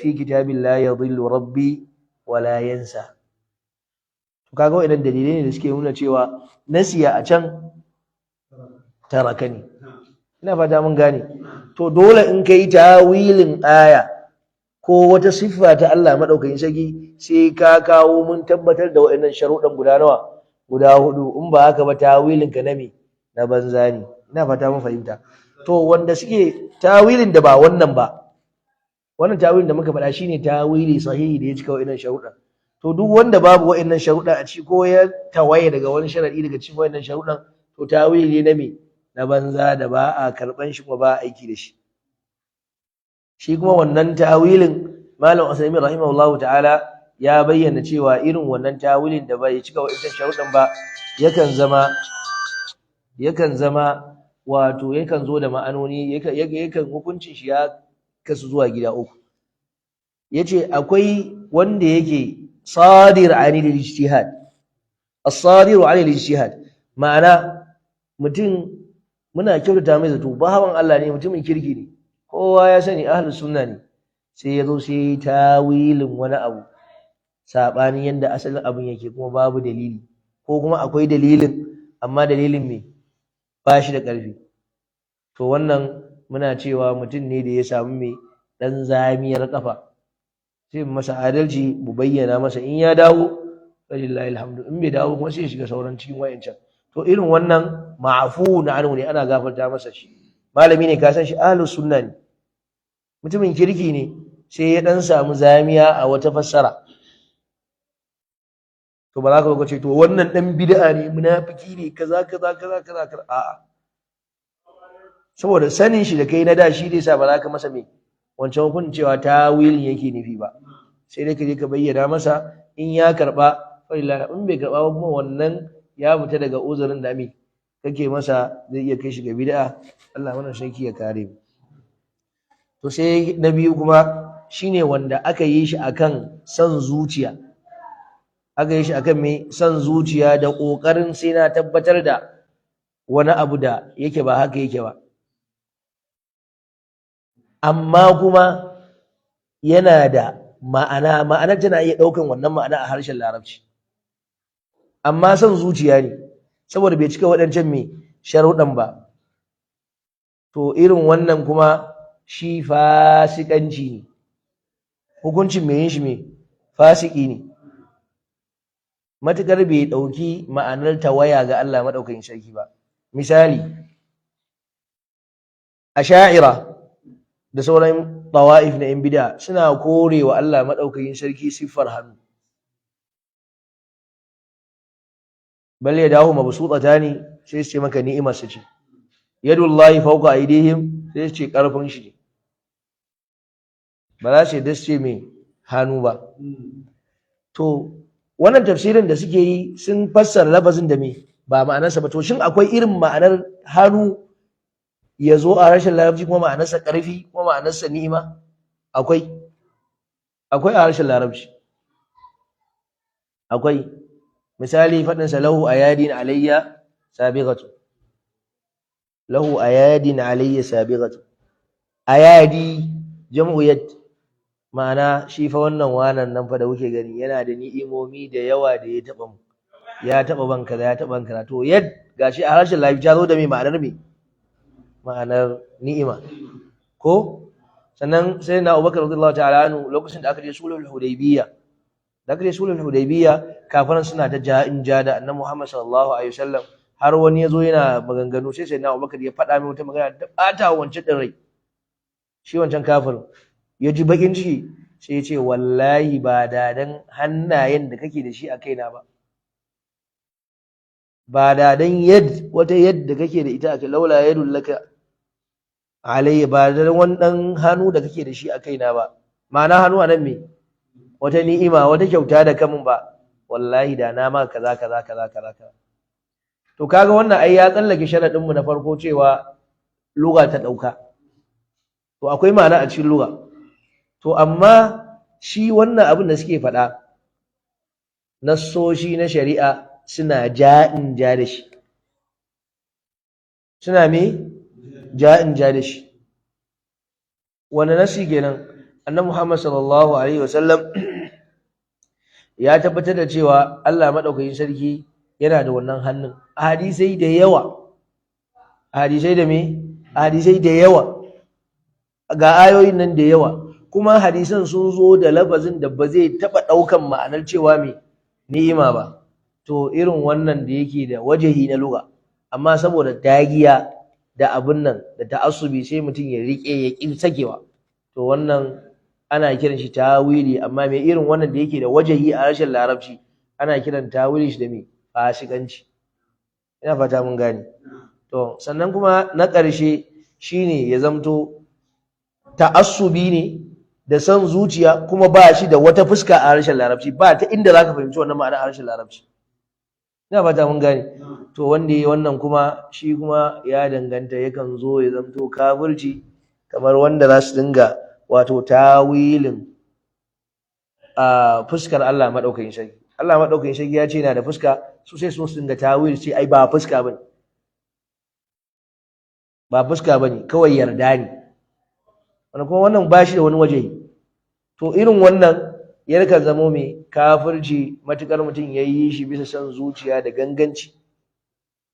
fi kitabin la yadhillu rabbi wa la yansa. To kaga waɗannan dalilai ne da suke nuna cewa nasiya a can taraka ne. Ina fata mun gane. To dole in kai tawilin aya ko wata siffa ta Allah madaukakin sarki, sai ka kawo mun tabbatar da waɗannan sharuɗan guda nawa? Guda hudu. In ba haka ba, tawilin ka na me? Na banza ne. Ina fata mun fahimta. To wanda suke tawilin da ba wannan ba, wannan tawilin da muka faɗa shine tawili sahihi da ya cika waɗannan sharuɗan. To duk wanda babu waɗannan sharuɗa a ciki, ko ya tawaye daga wani sharaɗi daga cikin waɗannan sharuɗan, to tawili ne na me? Na banza, da ba a karɓan shi kuma ba a aiki da shi. Shi kuma wannan tawilin, Malam Usaimin rahimahullahu ta'ala ya bayyana cewa irin wannan tawilin da bai cika waɗannan sharuɗan ba, yakan zama wato yakan zo da ma'anoni, yakan hukuncin shi ya kasu zuwa gida uku. Yace akwai wanda yake sadir anil ijtihad, as-sadiru anil ijtihad, ma'ana mutum muna kyautata mai zato, bawan Allah ne, mutumin kirki ne, kowa ya sani ahlus sunna ne, sai ya zo sai tawilin wani abu sabanin yanda asalin abin yake, kuma babu dalili, ko kuma akwai dalilin amma dalilin me? Ba shi da ƙarfi. To wannan muna cewa mutum ne da ya samu mai ɗan zamiyar ƙafa, sai mu masa adalci, mu bayyana masa. In ya dawo, falillahi alhamdu. In bai dawo kuma, sai ya shiga sauran cikin wayancan. To irin wannan ma'afu na anhu ne, ana gafarta masa. Shi malami ne, ka san shi ahlus sunna ne, mutumin kirki ne, sai ya dan samu zamiya a wata fassara. To ba za ka zo ka ce to wannan dan bid'a ne, munafiki ne, kaza kaza kaza kaza kaza. A'a, saboda sanin shi da kai na da shi zai sa ba za ka masa me? Wancan hukuncin cewa tawilin yake nufi ba. Sai dai ka je ka bayyana masa. In ya karba, falillahi. In bai karba ba kuma, wannan ya fita daga uzurin da me kake masa, zai iya kai shi ga bid'a. Allah wannan sarki ya kare mu. To sai na biyu kuma shine wanda aka yi shi akan son zuciya. Aka yi shi akan me? Son zuciya da kokarin sai na tabbatar da wani abu da yake ba haka yake ba, amma kuma yana da ma'ana, ma'anar tana iya ɗaukan wannan ma'ana a harshen Larabci, amma son zuciya ne, saboda bai cika waɗancan mai sharuɗan ba. To irin wannan kuma shi fasikanci ne. Hukuncin mai yin shi mai fasiki ne, matuƙar bai ɗauki ma'anar tawaya ga Allah maɗaukakin sarki ba. Misali, Asha'ira da sauran tawa'if na 'yan bid'a suna kore wa Allah maɗaukakin sarki siffar hannu. Bal yadahu mabsutatani, sai su ce maka ni'imar su ce. Yadullahi fawqa aydihim, sai su ce karfin shi ne. Ba za su yadda su ce mai hannu ba. To wannan tafsirin da suke yi, sun fassara lafazin da me? Ba ma'anarsa ba. To shin akwai irin ma'anar hannu ya zo a harshen Larabci kuma ma'anarsa ƙarfi, kuma ma'anarsa ni'ima? Akwai. Akwai a harshen Larabci, akwai. Misali, faɗinsa lahu ayadin alayya sabighatu, lahu ayadin alayya sabighatu. Ayadi jam'u yad, ma'ana shi fa wannan wanan nan fa da kuke gani yana da ni'imomi da yawa da ya taɓa mu, ya taɓa ban kaza, ya taɓa ban kaza. To yad gashi a harshen Larabci ta zo da me? Ma'anar me? Ma'anar ni'ima. Ko sannan sai na Abubakar radiyallahu ta'ala anhu, lokacin da aka je sulhul Hudaybiyya, da aka je sulhul Hudaybiyya, kafiran suna ta ja in ja da Annabi Muhammad sallallahu alaihi wasallam, har wani ya zo yana maganganu, sai na Abubakar ya faɗa mai wata magana da ɓata wancan ɗin rai. Shi wancan kafirin ya ji bakin ciki, sai ya ce wallahi ba da dan hannayen da kake da shi a kaina ba, ba da dan yad wata yadda kake da ita a kai, laula yadul laka alayya, ba da wani dan hannu da kake da shi a kaina ba. Ma'ana hannu a nan me? Wata ni'ima, wata kyauta da kamun ba, wallahi da na ma kaza kaza kaza kaza kaza. To kaga wannan ai ya tsallake sharadin mu na farko cewa lugha ta dauka. To akwai ma'ana a cikin lugha. To amma shi wannan abin da suke faɗa, nassoshi na shari'a suna ja'in ja da shi. Suna me? Ja'in ja da shi. Wani nasi kenan? Annabi Muhammad sallallahu alaihi wasallam ya tabbatar da cewa Allah madaukakin sarki yana da wannan hannun. A hadisai da yawa, a hadisai da me? A hadisai da yawa, ga ayoyin nan da yawa, kuma hadisan sun zo da lafazin da ba zai taɓa ɗaukan ma'anar cewa me ni'ima ba. To irin wannan da yake da wajahi na lugha, amma saboda dagiya da abun nan da ta'assubi sai mutum ya riƙe ya ƙi sakewa, to wannan ana kiran shi tawili. Amma mai irin wannan da yake da wajahi a harshen Larabci, ana kiran tawili shi da me? Fasikanci. Ina fata mun gane. To sannan kuma na ƙarshe shine ya zamto ta'assubi ne da son zuciya, kuma ba shi da wata fuska a harshen Larabci, ba ta inda zaka fahimci wannan ma'ana a harshen Larabci. Ina fata mun gane. To wanda yayi wannan kuma, shi kuma ya danganta, yakan zo ya zamto kafirci, kamar wanda za su dinga wato tawilin a fuskar Allah madaukakin sarki. Allah madaukakin sarki ya ce yana da fuska, su sai su dinga tawil, sai ai ba fuska bane, ba fuska bane, kawai yarda ne. Wanda kuma wannan ba shi da wani waje. To irin wannan yakan zamo mai kafirci matukar mutum ya yi shi bisa son zuciya da ganganci,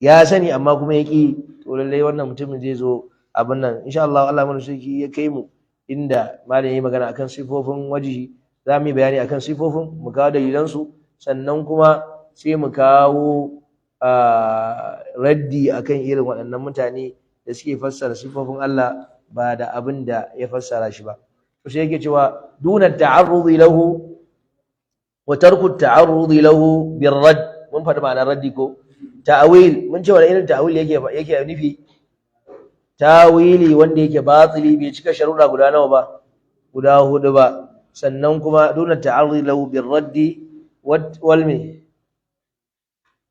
ya sani amma kuma ya ƙi. To lallai wannan mutumin zai zo abin nan. Insha Allah, Allah mana sarki ya kai mu inda malam yayi magana akan sifofin wajihi, za mu yi bayani akan sifofin, mu kawo dalilansu, sannan kuma sai mu kawo raddi akan irin waɗannan mutane da suke fassara sifofin Allah ba da abin da ya fassara shi ba. To sai yake cewa duna ta'arrudi lahu wa tarku ta'arrudi lahu birradd. Mun faɗi ma'anar raddi ko ta'awil, mun ce wani irin ta'awil yake nufi? Tawili wanda yake batili, bai cika sharuɗa guda nawa ba? Guda hudu ba. Sannan kuma duna ta'arrudi lahu birraddi wal me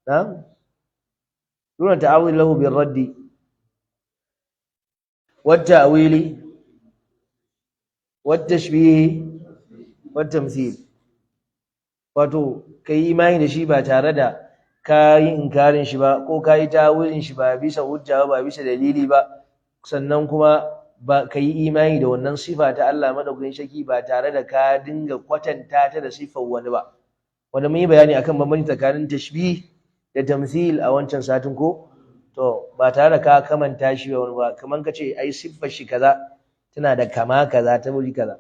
na'am, duna ta'arrudi lahu birraddi wat ta'wili wat tashbih wat tamthil. Wato kai imani da shi ba tare da ka yi inkarin shi ba, ko ka yi tawilin shi ba bisa hujja ba, bisa dalili ba, sannan kuma ba ka yi imani da wannan sifa ta Allah madaukakin sarki ba tare da ka dinga kwatanta ta da sifar wani ba. Wanda mun yi bayani akan bambanci tsakanin tashbih da tamthil a wancan satin ko? To ba tare da ka kamanta shi da wani ba, kaman ka ce ai siffar shi kaza tana da kama kaza ta wuri kaza,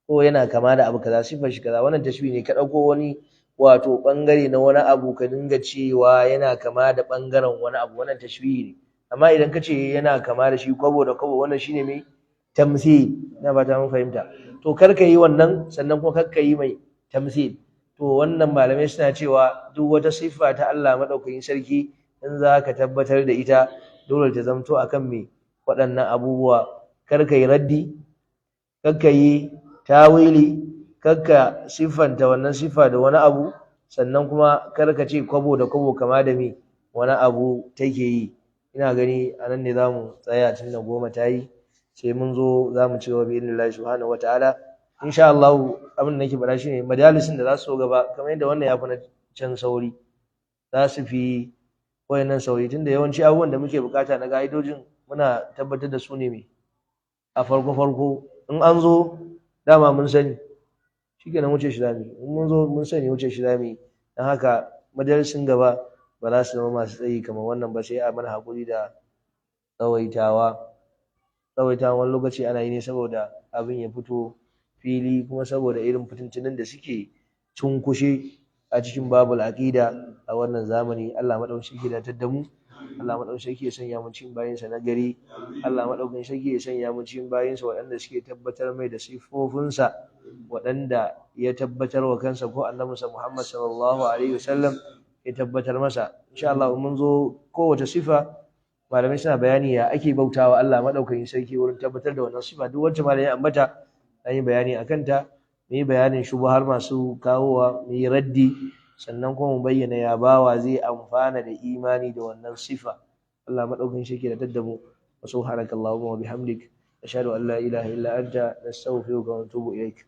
ko yana kama da abu kaza, siffar shi kaza, wannan tashbih ne. Ka ɗauko wani wato ɓangare na wani abu ka dinga cewa yana kama da ɓangaren wani abu, wannan tashbihi ne. Amma idan ka ce yana kama da shi kwabo da kwabo, wannan shine mai tamthil. Ina fata mun fahimta. To kar ka yi wannan, sannan kuma kar ka yi mai tamthil. To wannan malamai suna cewa duk wata siffa ta Allah madaukakin sarki in za ka tabbatar da ita, dole ta zamto akan me waɗannan abubuwa. Kar ka yi raddi, kar ka yi tawili, kar ka siffanta wannan siffa da wani abu, sannan kuma kar ka ce kwabo da kwabo kama da me wani abu take yi. Ina gani a nan ne za mu tsaya tun da 10 ta yi, sai mun zo za mu ci gaba bi idnillahi subhanahu wa ta'ala. Insha Allah, abin da nake faɗa shine majalisin da za su gaba, kamar yadda wannan ya fi na can sauri, za su fi wayannan sauri, tunda yawanci abubuwan da muke bukata na ka'idojin muna tabbatar da su ne me a farko farko. In an zo dama mun sani, shikenan wuce shi zamu yi. In mun zo mun sani, wuce shi zamu yi. Don haka majalisin gaba ba za su zama masu tsayi kamar wannan ba, sai a mana haƙuri da tsawaitawa. Tsawaitawa wani lokaci ana yi ne saboda abin ya fito fili, kuma saboda irin fitintunin da suke cunkushe a cikin babul aqida a wannan zamani. Allah madaukakin sarki ya datar da mu, Allah madaukakin sarki ya sanya mu cikin bayinsa na gari, Allah madaukakin sarki ya sanya mu cikin bayinsa waɗanda suke tabbatar mai da siffofinsa waɗanda ya tabbatar wa kansa ko annabinsa Muhammad sallallahu alaihi wasallam ya tabbatar masa. Insha Allah mun zo kowace sifa Malamai suna bayani ya ake bautawa Allah madaukakin sarki wurin tabbatar da wannan sifa. Duk wacce malamai ambata, an yi bayani akan ta. Mu yi bayanin shubuhar masu kawowa, mu yi raddi, sannan kuma mu bayyana ya bawa zai amfana da imani da wannan sifa. Allah madaukakin sarki da tadda mu. Wa subhanakallahumma wa bihamdik, ashhadu an la ilaha illa anta, nastaghfiruka wa natubu ilaik.